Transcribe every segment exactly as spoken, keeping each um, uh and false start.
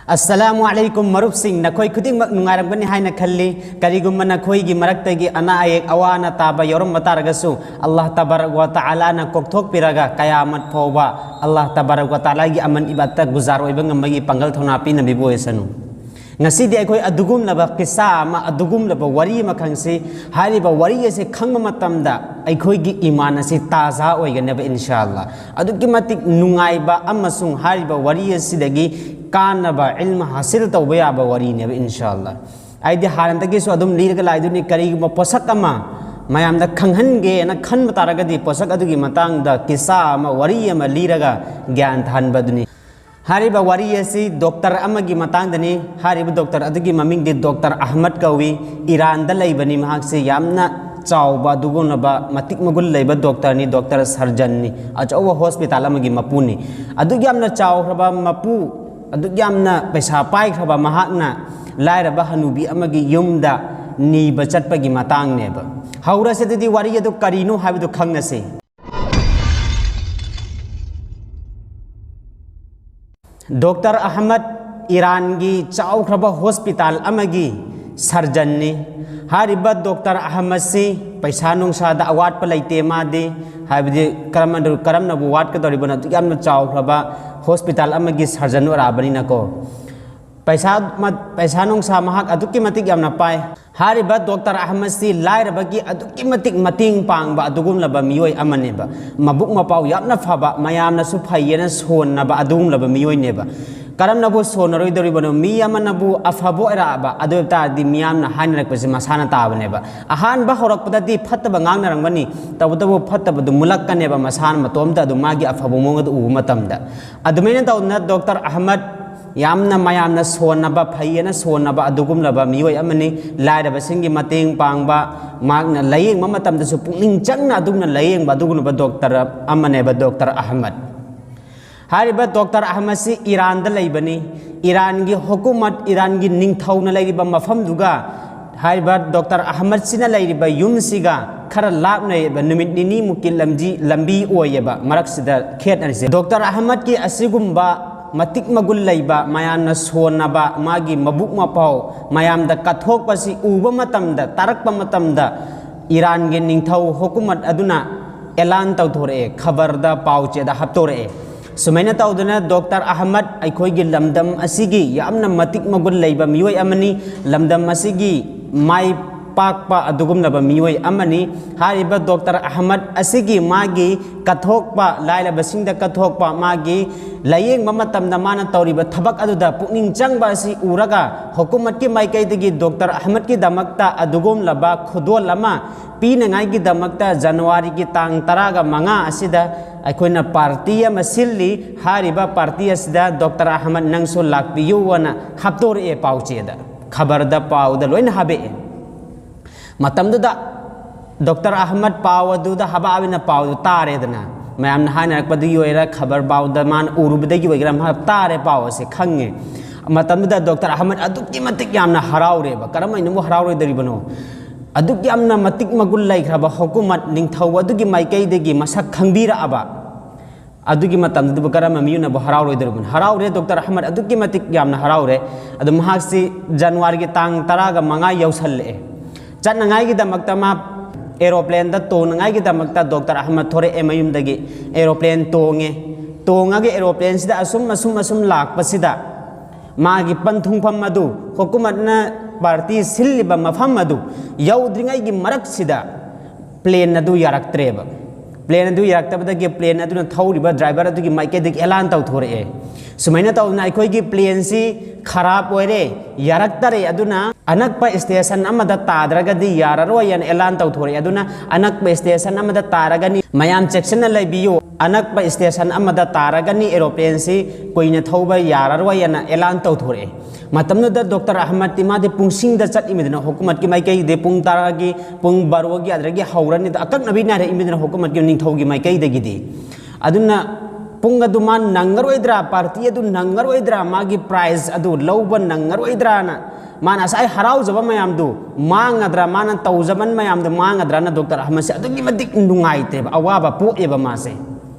ꯑꯁꯂꯥꯃꯨ ꯑꯂꯩꯀꯨꯝ ꯃꯔꯨꯞꯁꯤꯡ, ꯅꯈꯣꯏ ꯈꯨꯗꯤꯡꯃꯛ ꯅꯨꯡꯉꯥꯏꯔꯝꯒꯅꯤ ꯍꯥꯏꯅ ꯈꯜꯂꯤ꯫ ꯀꯔꯤꯒꯨꯝꯕ ꯅꯈꯣꯏꯒꯤ ꯃꯔꯛꯇꯒꯤ ꯑꯅꯥ ꯑꯌꯦꯛ ꯑꯋꯥ ꯑꯅꯥ ꯇꯥꯕ ꯌꯥꯎꯔꯝꯕ ꯇꯥꯔꯒꯁꯨ, ꯑꯜꯂꯥꯍ ꯇꯕꯥꯔꯛ ꯋꯥ ꯇꯥꯂꯥꯅ ꯀꯣꯛꯊꯣꯛꯄꯤꯔꯒ ꯀꯌꯥꯃꯠ ꯐꯥꯎꯕ ꯑꯜꯂꯥꯍ ꯇꯕꯥꯔꯛ ꯋꯥ ꯇꯥꯂꯥꯒꯤ ꯑꯃꯟ ꯏꯕꯥꯗꯠꯇ ꯒꯨꯖꯥꯔ ꯑꯣꯏꯕ ꯉꯝꯕꯒꯤ ꯄꯥꯡꯒꯜ ꯊꯧꯅꯥ ꯄꯤꯅꯕꯤꯕ ꯑꯣꯏꯁꯅꯨ꯫ ꯉꯁꯤꯗꯤ ꯑꯩꯈꯣꯏ ꯑꯗꯨꯒꯨꯝꯂꯕ ꯀꯤꯁꯥ ꯑꯃ, ꯑꯗꯨꯒꯨꯝꯂꯕ ꯋꯥꯔꯤ ꯑꯃ ꯈꯪꯁꯤ꯫ ꯍꯥꯏꯔꯤꯕ ꯋꯥꯔꯤ ꯑꯁꯤ ꯈꯪꯕ ꯃꯇꯝꯗ ꯑꯩꯈꯣꯏꯒꯤ ꯏꯃꯥꯟ ꯑꯁꯤ ꯇꯥꯖꯥ ꯑꯣꯏꯒꯅꯦꯕ, ꯏꯟꯁꯥ ꯑꯜꯂꯥꯍ꯫ ꯑꯗꯨꯛꯀꯤ ꯃꯇꯤꯛ ꯅꯨꯡꯉꯥꯏꯕ ꯑꯃꯁꯨꯡ ꯍꯥꯏꯔꯤꯕ ꯋꯥꯔꯤ ꯑꯁꯤꯗꯒꯤ ꯀꯥꯟꯅꯕ ꯏꯜꯃ ꯍꯥꯁꯤꯜ ꯇꯧꯕ ꯌꯥꯕ ꯋꯥꯔꯤꯅꯦꯕ, ꯏꯟꯁꯥ ꯑꯜꯂꯥꯍ꯫ ꯑꯩꯗꯤ ꯍꯥꯟꯅꯗꯒꯤꯁꯨ ꯑꯗꯨꯝ ꯂꯤꯔꯒ ꯂꯥꯛꯏꯗꯨꯅꯤ, ꯀꯔꯤꯒꯨꯝꯕ ꯄꯣꯠꯁꯛ ꯑꯃ ꯃꯌꯥꯝꯗ ꯈꯪꯍꯟꯒꯦꯅ ꯈꯟꯕ ꯇꯥꯔꯒꯗꯤ, ꯄꯣꯠꯁꯛ ꯑꯗꯨꯒꯤ ꯃꯇꯥꯡꯗ ꯀꯤꯁꯥ ꯑꯃ, ꯋꯥꯔꯤ ꯑꯃ ꯂꯤꯔꯒ ꯒ꯭ꯌꯥꯟ ꯇꯥꯍꯟꯕ ꯑꯗꯨꯅꯤ꯫ ꯍꯥꯏꯔꯤꯕ ꯋꯥꯔꯤ ꯑꯁꯤ ꯗꯣꯛꯇꯔ ꯑꯃꯒꯤ ꯃꯇꯥꯡꯗꯅꯤ꯫ ꯍꯥꯏꯔꯤꯕ ꯗꯣꯛꯇꯔ ꯑꯗꯨꯒꯤ ꯃꯃꯤꯡꯗꯤ ꯗꯣꯛꯇꯔ ꯑꯍꯃꯗ ꯀꯧꯏ꯫ ꯏꯔꯥꯟꯗ ꯂꯩꯕꯅꯤ꯫ ꯃꯍꯥꯛꯁꯤ ꯌꯥꯝꯅ ꯆꯥꯎꯕ, ꯑꯗꯨꯒꯨꯝꯂꯕ ꯃꯇꯤꯛ ꯃꯒꯨꯟ ꯂꯩꯕ ꯗꯣꯛꯇꯔꯅꯤ, ꯗꯣꯛꯇꯔ ꯁꯔꯖꯟꯅꯤ, ꯑꯆꯧꯕ ꯍꯣꯁꯄꯤꯇꯥꯜ ꯑꯃꯒꯤ ꯃꯄꯨꯅꯤ꯫ ꯑꯗꯨꯛ ꯌꯥꯝꯅ ꯆꯥꯎꯈ꯭ꯔꯕ ꯃꯄꯨ, ꯑꯗꯨꯛ ꯌꯥꯝꯅ ꯄꯩꯁꯥ ꯄꯥꯏꯈ꯭ꯔꯕ ꯃꯍꯥꯛꯅ ꯂꯥꯏꯔꯕ ꯍꯅꯨꯕꯤ ꯑꯃꯒꯤ ꯌꯨꯝꯗ ꯅꯤꯕ ꯆꯠꯄꯒꯤ ꯃꯇꯥꯡꯅꯦꯕ꯫ ꯍꯧꯔꯁꯤ ꯑꯗꯨꯗꯤ ꯋꯥꯔꯤ ꯑꯗꯨ ꯀꯔꯤꯅꯣ ꯍꯥꯏꯕꯗꯨ ꯈꯪꯅꯁꯤ꯫ ꯗꯣꯛꯇꯔ ꯑꯍꯃꯗ ꯏꯔꯥꯟꯒꯤ ꯆꯥꯎꯈ꯭ꯔꯕ ꯍꯣꯁꯄꯤꯇꯥꯜ ꯑꯃꯒꯤ ꯁꯔꯖꯟꯅꯤ꯫ ꯍꯥꯏꯔꯤꯕ ꯗꯣꯛꯇꯔ ꯑꯍꯃꯗꯁꯤ ꯄꯩꯁꯥ ꯅꯨꯡꯁꯥꯗ ꯑꯋꯥꯠꯄ ꯂꯩꯇꯦ꯫ ꯃꯥꯗꯤ, ꯍꯥꯏꯕꯗꯤ, ꯀꯔꯝꯅ, ꯀꯔꯝꯅꯕꯨ ꯋꯥꯠꯀꯗꯧꯔꯤꯕꯅꯣ? ꯑꯗꯨꯛ ꯌꯥꯝꯅ ꯆꯥꯎꯈ꯭ꯔꯕ ꯍꯣꯁꯄꯤꯇꯥꯜ ꯑꯃꯒꯤ ꯁꯔꯖꯟ ꯑꯣꯏꯔꯛꯑꯕꯅꯤꯅꯀꯣ꯫ ꯄꯩꯁꯥ ꯃ-, ꯄꯩꯁꯥ ꯅꯨꯡꯁꯥ ꯃꯍꯥꯛ ꯑꯗꯨꯛꯀꯤ ꯃꯇꯤꯛ ꯌꯥꯝꯅ ꯄꯥꯏ꯫ ꯍꯥꯏꯔꯤꯕ ꯗꯣꯛꯇꯔ ꯑꯍꯃꯗꯁꯤ ꯂꯥꯏꯔꯕꯒꯤ ꯑꯗꯨꯛꯀꯤ ꯃꯇꯤꯛ ꯃꯇꯦꯡ ꯄꯥꯡꯕ ꯑꯗꯨꯒꯨꯝꯂꯕ ꯃꯤꯑꯣꯏ ꯑꯃꯅꯦꯕ꯫ ꯃꯕꯨꯛ ꯃꯄꯥꯎ ꯌꯥꯝꯅ ꯐꯕ, ꯃꯌꯥꯝꯅꯁꯨ ꯐꯩꯌꯦꯅ ꯁꯣꯟꯅꯕ ꯑꯗꯨꯒꯨꯝꯂꯕ ꯃꯤꯑꯣꯏꯅꯦꯕ꯫ ꯀꯔꯝꯅꯕꯨ ꯁꯣꯟꯅꯔꯣꯏꯗꯧꯔꯤꯕꯅꯣ? ꯃꯤ ꯑꯃꯅꯕꯨ ꯑꯐꯕ ꯑꯣꯏꯔꯛꯑꯕ, ꯑꯗꯨ ꯑꯣꯏꯕ ꯇꯥꯔꯗꯤ ꯃꯤꯌꯥꯝꯅ ꯍꯥꯏꯅꯔꯛꯄꯁꯦ ꯃꯁꯥꯅ ꯇꯥꯕꯅꯦꯕ꯫ ꯑꯍꯥꯟꯕ ꯍꯧꯔꯛꯄꯗꯗꯤ ꯐꯠꯇꯕ ꯉꯥꯡꯅꯔꯝꯒꯅꯤ, ꯇꯧꯕꯇꯕꯨ ꯐꯠꯇꯕꯗꯨ ꯃꯨꯜꯂꯛꯀꯅꯦꯕ ꯃꯁꯥꯅ ꯃꯇꯣꯝꯇ, ꯑꯗꯨꯝ ꯃꯥꯒꯤ ꯑꯐꯕ ꯃꯑꯣꯡ ꯑꯗꯨ ꯎꯕ ꯃꯇꯝꯗ꯫ ꯑꯗꯨꯃꯥꯏꯅ ꯇꯧꯗꯅ ꯗꯣꯛꯇꯔ ꯑꯍꯃꯗ ꯌꯥꯝꯅ ꯃꯌꯥꯝꯅ ꯁꯣꯟꯅꯕ, ꯐꯩꯌꯦꯅ ꯁꯣꯟꯅꯕ ꯑꯗꯨꯒꯨꯝꯂꯕ ꯃꯤꯑꯣꯏ ꯑꯃꯅꯤ꯫ ꯂꯥꯏꯔꯕꯁꯤꯡꯒꯤ ꯃꯇꯦꯡ ꯄꯥꯡꯕ, ꯃꯍꯥꯛꯅ ꯂꯥꯌꯦꯡꯕ ꯃꯇꯝꯗꯁꯨ ꯄꯨꯛꯅꯤꯡ ꯆꯪꯅ ꯑꯗꯨꯒꯨꯝꯅ ꯂꯥꯌꯦꯡꯕ ꯑꯗꯨꯒꯨꯝꯂꯕ ꯗꯣꯛꯇꯔ ꯑꯃꯅꯦꯕ ꯗꯣꯛꯇꯔ ꯑꯍꯃꯗ꯫ ꯍꯥꯏꯔꯤꯕ ꯗꯣꯛꯇꯔ ꯑꯍꯃꯗꯁꯤ ꯏꯔꯥꯟꯗ ꯂꯩꯕꯅꯤ꯫ ꯏꯔꯥꯟꯒꯤ ꯍꯨꯀꯨꯃꯠ, ꯏꯔꯥꯟꯒꯤ ꯅꯤꯡꯊꯧꯅ ꯂꯩꯔꯤꯕ ꯃꯐꯝꯗꯨꯒ ꯍꯥꯏꯔꯤꯕ ꯗꯣꯛꯇꯔ ꯑꯍꯃꯗꯁꯤꯅ ꯂꯩꯔꯤꯕ ꯌꯨꯝꯁꯤꯒ ꯈꯔ ꯂꯥꯞꯅꯩꯑꯕ, ꯅꯨꯃꯤꯠ ꯅꯤꯅꯤꯃꯨꯛꯀꯤ ꯂꯝꯖꯤ-, ꯂꯝꯕꯤ ꯑꯣꯏꯌꯦꯕ ꯃꯔꯛꯁꯤꯗ ꯈꯦꯠꯅꯔꯤꯁꯦ꯫ ꯗꯣꯛꯇꯔ ꯑꯍꯃꯗꯀꯤ ꯑꯁꯤꯒꯨꯝꯕ ꯃꯇꯤꯛ ꯃꯒꯨꯟ ꯂꯩꯕ, ꯃꯌꯥꯝꯅ ꯁꯣꯟꯅꯕ, ꯃꯥꯒꯤ ꯃꯕꯨꯛ ꯃꯄꯥꯎ ꯃꯌꯥꯝꯗ ꯀꯠꯊꯣꯛꯄꯁꯤ ꯎꯕ ꯃꯇꯝꯗ, ꯇꯥꯔꯛꯄ ꯃꯇꯝꯗ, ꯏꯔꯥꯟꯒꯤ ꯅꯤꯡꯊꯧ ꯍꯨꯀꯨꯃꯠ ꯑꯗꯨꯅ ꯑꯦꯂꯥꯟ ꯇꯧꯊꯣꯔꯛꯑꯦ, ꯈꯕꯔꯗ, ꯄꯥꯎꯆꯦꯗ ꯍꯥꯞꯇꯣꯔꯛꯑꯦ꯫ ꯁꯨꯃꯥꯏꯅ ꯇꯧꯗꯅ ꯗꯣꯛꯇꯔ ꯑꯍꯃꯗ ꯑꯩꯈꯣꯏꯒꯤ ꯂꯝꯗꯝ ꯑꯁꯤꯒꯤ ꯌꯥꯝꯅ ꯃꯇꯤꯛ ꯃꯒꯨꯟ ꯂꯩꯕ ꯃꯤꯑꯣꯏ ꯑꯃꯅꯤ꯫ ꯂꯝꯗꯝ ꯑꯁꯤꯒꯤ ꯃꯥꯏ ꯄꯥꯛꯄ ꯑꯗꯨꯒꯨꯝꯂꯕ ꯃꯤꯑꯣꯏ ꯑꯃꯅꯤ꯫ ꯍꯥꯏꯔꯤꯕ ꯗꯣꯛꯇꯔ ꯑꯍꯃꯗ ꯑꯁꯤꯒꯤ ꯃꯥꯒꯤ ꯀꯠꯊꯣꯛꯄ, ꯂꯥꯏꯔꯕꯁꯤꯡꯗ ꯀꯠꯊꯣꯛꯄ, ꯃꯥꯒꯤ ꯂꯥꯌꯦꯡꯕ ꯃꯇꯝꯗ ꯃꯥꯅ ꯇꯧꯔꯤꯕ ꯊꯕꯛ ꯑꯗꯨꯗ ꯄꯨꯛꯅꯤꯡ ꯆꯪꯕ ꯑꯁꯤ ꯎꯔꯒ ꯍꯨꯀꯨꯃꯠꯀꯤ ꯃꯥꯏꯀꯩꯗꯒꯤ ꯗꯣꯛꯇꯔ ꯑꯍꯃꯗꯀꯤꯗꯃꯛꯇ ꯑꯗꯨꯒꯨꯝꯂꯕ ꯈꯨꯗꯣꯜ ꯑꯃ ꯄꯤꯅꯉꯥꯏꯒꯤꯗꯃꯛꯇ ꯖꯅꯋꯥꯔꯤꯒꯤ ꯇꯥꯡ ꯇꯔꯥꯒ ꯃꯉꯥ ꯑꯁꯤꯗ ꯑꯩꯈꯣꯏꯅ ꯄꯥꯔꯇꯤ ꯑꯃ ꯁꯤꯜꯂꯤ꯫ ꯍꯥꯏꯔꯤꯕ ꯄꯥꯔꯇꯤ ꯑꯁꯤꯗ ꯗꯣꯛꯇꯔ ꯑꯍꯃꯗ ꯅꯪꯁꯨ ꯂꯥꯛꯄꯤꯌꯨ ꯑꯅ ꯍꯥꯞꯇꯣꯔꯛꯑꯦ ꯄꯥꯎꯆꯦꯗ, ꯈꯕꯔꯗ, ꯄꯥꯎꯗ ꯂꯣꯏꯅ ꯍꯥꯞꯄꯛꯑꯦ꯫ ꯃꯇꯝꯗꯨꯗ ꯗꯣꯛꯇꯔ ꯑꯍꯃꯗ ꯄꯥꯎ ꯑꯗꯨꯗ ꯍꯕꯥꯕꯤꯅ ꯄꯥꯎꯗꯨ ꯇꯥꯔꯦꯗꯅ, ꯃꯌꯥꯝꯅ ꯍꯥꯏꯅꯔꯛꯄꯗꯒꯤ ꯑꯣꯏꯔ, ꯈꯕꯔ ꯄꯥꯎꯗ ꯃꯥꯅ ꯎꯔꯨꯕꯗꯒꯤ ꯑꯣꯏꯒꯦꯔꯥ, ꯃꯍꯥꯛ ꯇꯥꯔꯦ, ꯄꯥꯎ ꯑꯁꯦ ꯈꯪꯉꯦ꯫ ꯃꯇꯝꯗꯨꯗ ꯗꯣꯛꯇꯔ ꯑꯍꯃꯗ ꯑꯗꯨꯛꯀꯤ ꯃꯇꯤꯛ ꯌꯥꯝꯅ ꯍꯔꯥꯎꯔꯦꯕ꯫ ꯀꯔꯝꯍꯥꯏꯅꯕꯨ ꯍꯔꯥꯎꯔꯣꯏꯗꯧꯔꯤꯕꯅꯣ? ꯑꯗꯨꯛ ꯌꯥꯝꯅ ꯃꯇꯤꯛ ꯃꯒꯨꯟ ꯂꯩꯈ꯭ꯔꯕ ꯍꯨꯀꯨꯃꯠ, ꯅꯤꯡꯊꯧ ꯑꯗꯨꯒꯤ ꯃꯥꯏꯀꯩꯗꯒꯤ ꯃꯁꯛ ꯈꯪꯕꯤꯔꯛꯑꯕ ꯑꯗꯨꯒꯤ ꯃꯇꯝꯗꯨꯗꯕꯨ ꯀꯔꯝꯕ ꯃꯤꯑꯣꯏꯅꯕꯨ ꯍꯔꯥꯎꯔꯣꯏꯗꯧꯔꯤꯕꯅꯣ? ꯍꯔꯥꯎꯔꯦ, ꯗꯣꯛꯇꯔ ꯑꯍꯃꯗ ꯑꯗꯨꯛꯀꯤ ꯃꯇꯤꯛ ꯌꯥꯝꯅ ꯍꯔꯥꯎꯔꯦ꯫ ꯑꯗꯣ ꯃꯍꯥꯛꯁꯤ ꯖꯅꯋꯥꯔꯤꯒꯤ ꯇꯥꯡ ꯇꯔꯥꯒ ꯃꯉꯥ ꯌꯧꯁꯜꯂꯛꯑꯦ꯫ ꯆꯠꯅꯉꯥꯏꯒꯤꯗꯃꯛꯇ ꯃꯥ ꯑꯦꯔꯣꯄ꯭ꯂꯦꯟꯗ ꯇꯣꯡꯅꯉꯥꯏꯒꯤꯗꯃꯛꯇ ꯗꯣꯛꯇꯔ ꯑꯍꯃꯗ ꯊꯣꯔꯛꯑꯦ ꯃꯌꯨꯝꯗꯒꯤ꯫ ꯑꯦꯔꯣꯄ꯭ꯂꯦꯟ ꯇꯣꯡꯉꯦ꯫ ꯇꯣꯡꯉꯒ ꯑꯦꯔꯣꯄ꯭ꯂꯦꯟꯁꯤꯗ ꯑꯁꯨꯝ, ꯑꯁꯨꯝ, ꯑꯁꯨꯝ ꯂꯥꯛꯄꯁꯤꯗ ꯃꯥꯒꯤ ꯄꯟꯊꯨꯡꯐꯝ ꯑꯗꯨ, ꯍꯨꯀꯨꯃꯠꯅ ꯄꯥꯔꯇꯤ ꯁꯤꯜꯂꯤꯕ ꯃꯐꯝ ꯑꯗꯨ ꯌꯧꯗ꯭ꯔꯤꯉꯩꯒꯤ ꯃꯔꯛꯁꯤꯗ ꯄ꯭ꯂꯦꯟ ꯑꯗꯨ ꯌꯥꯔꯛꯇ꯭ꯔꯦꯕ꯫ ꯄ꯭ꯂꯦꯟ ꯑꯗꯨ ꯌꯥꯔꯛꯇꯕꯗꯒꯤ ꯄ꯭ꯂꯦꯟ ꯑꯗꯨꯅ ꯊꯧꯔꯤꯕ ꯗ꯭ꯔꯥꯏꯚꯔ ꯑꯗꯨꯒꯤ ꯃꯥꯏꯀꯩꯗꯒꯤ ꯑꯦꯂꯥꯟ ꯇꯧꯊꯣꯔꯛꯑꯦ꯫ ꯁꯨꯃꯥꯏꯅ ꯇꯧꯗꯅ ꯑꯩꯈꯣꯏꯒꯤ ꯄ꯭ꯂꯦꯟꯁꯤ ꯈꯔꯥꯞ ꯑꯣꯏꯔꯦ, ꯌꯥꯔꯛꯇꯔꯦ, ꯑꯗꯨꯅ ꯑꯅꯛꯄ ꯁ꯭ꯇꯦꯁꯟ ꯑꯃꯗ ꯇꯥꯗ꯭ꯔꯒꯗꯤ ꯌꯥꯔꯔꯣꯏ ꯍꯥꯏꯅ ꯑꯦꯂꯥꯟ ꯇꯧꯊꯣꯔꯛꯑꯦ꯫ ꯑꯗꯨꯅ ꯑꯅꯛꯄ ꯁ꯭ꯇꯦꯁꯟ ꯑꯃꯗ ꯇꯥꯔꯒꯅꯤ, ꯃꯌꯥꯝ ꯆꯦꯛꯁꯤꯟꯅ ꯂꯩꯕꯤꯌꯨ, ꯑꯅꯛꯄ ꯁ꯭ꯇꯦꯁꯟ ꯑꯃꯗ ꯇꯥꯔꯒꯅꯤ ꯑꯦꯔꯣꯄ꯭ꯂꯦꯟꯁꯤ, ꯀꯨꯏꯅ ꯊꯧꯕ ꯌꯥꯔꯔꯣꯏ ꯍꯥꯏꯅ ꯑꯦꯂꯥꯟ ꯇꯧꯊꯣꯔꯛꯑꯦ꯫ ꯃꯇꯝꯗꯨꯗ ꯗꯣꯛꯇꯔ ꯑꯍꯃꯗꯇꯤ ꯃꯥꯗꯤ ꯄꯨꯡꯁꯤꯡꯗ ꯆꯠꯂꯤꯃꯤꯗꯅ, ꯍꯨꯀꯨꯃꯠꯀꯤ ꯃꯥꯏꯀꯩꯗꯤ ꯄꯨꯡ ꯇꯔꯥꯒꯤ, ꯄꯨꯡ ꯕꯥꯔꯣꯒꯤ ꯑꯗꯨꯗꯒꯤ ꯍꯧꯔꯅꯤ, ꯑꯀꯛꯅꯕꯤ ꯅꯥꯏꯔꯛꯏꯃꯤꯗꯅ ꯍꯨꯀꯨꯃꯠꯀꯤ ꯅꯤꯡꯊꯧꯒꯤ ꯃꯥꯏꯀꯩꯗꯒꯤꯗꯤ꯫ ꯑꯗꯨꯅ ꯄꯨꯡ ꯑꯗꯨ ꯃꯥ ꯅꯪꯉꯔꯣꯏꯗ꯭ꯔꯥ, ꯄꯥꯔꯇꯤ ꯑꯗꯨ ꯅꯪꯉꯔꯣꯏꯗ꯭ꯔꯥ, ꯃꯥꯒꯤ ꯄ꯭ꯔꯥꯏꯖ ꯑꯗꯨ ꯂꯧꯕ ꯅꯪꯉꯔꯣꯏꯗ꯭ꯔꯥꯅ, ꯃꯥꯅ ꯉꯁꯥꯏ ꯍꯔꯥꯎꯖꯕ ꯃꯌꯥꯝꯗꯨ ꯃꯥꯡꯒꯗ꯭ꯔꯥ, ꯃꯥꯅ ꯇꯧꯖꯃꯟ ꯃꯌꯥꯝꯗꯨ ꯃꯥꯡꯒꯗ꯭ꯔꯥꯅ ꯗꯣꯛꯇꯔ ꯑꯍꯃꯗꯁꯦ ꯑꯗꯨꯛꯀꯤ ꯃꯇꯤꯛ ꯅꯨꯡꯉꯥꯏꯇꯦꯕ, ꯑꯋꯥꯕ ꯄꯣꯛꯑꯦꯕ ꯃꯥꯁꯦ꯫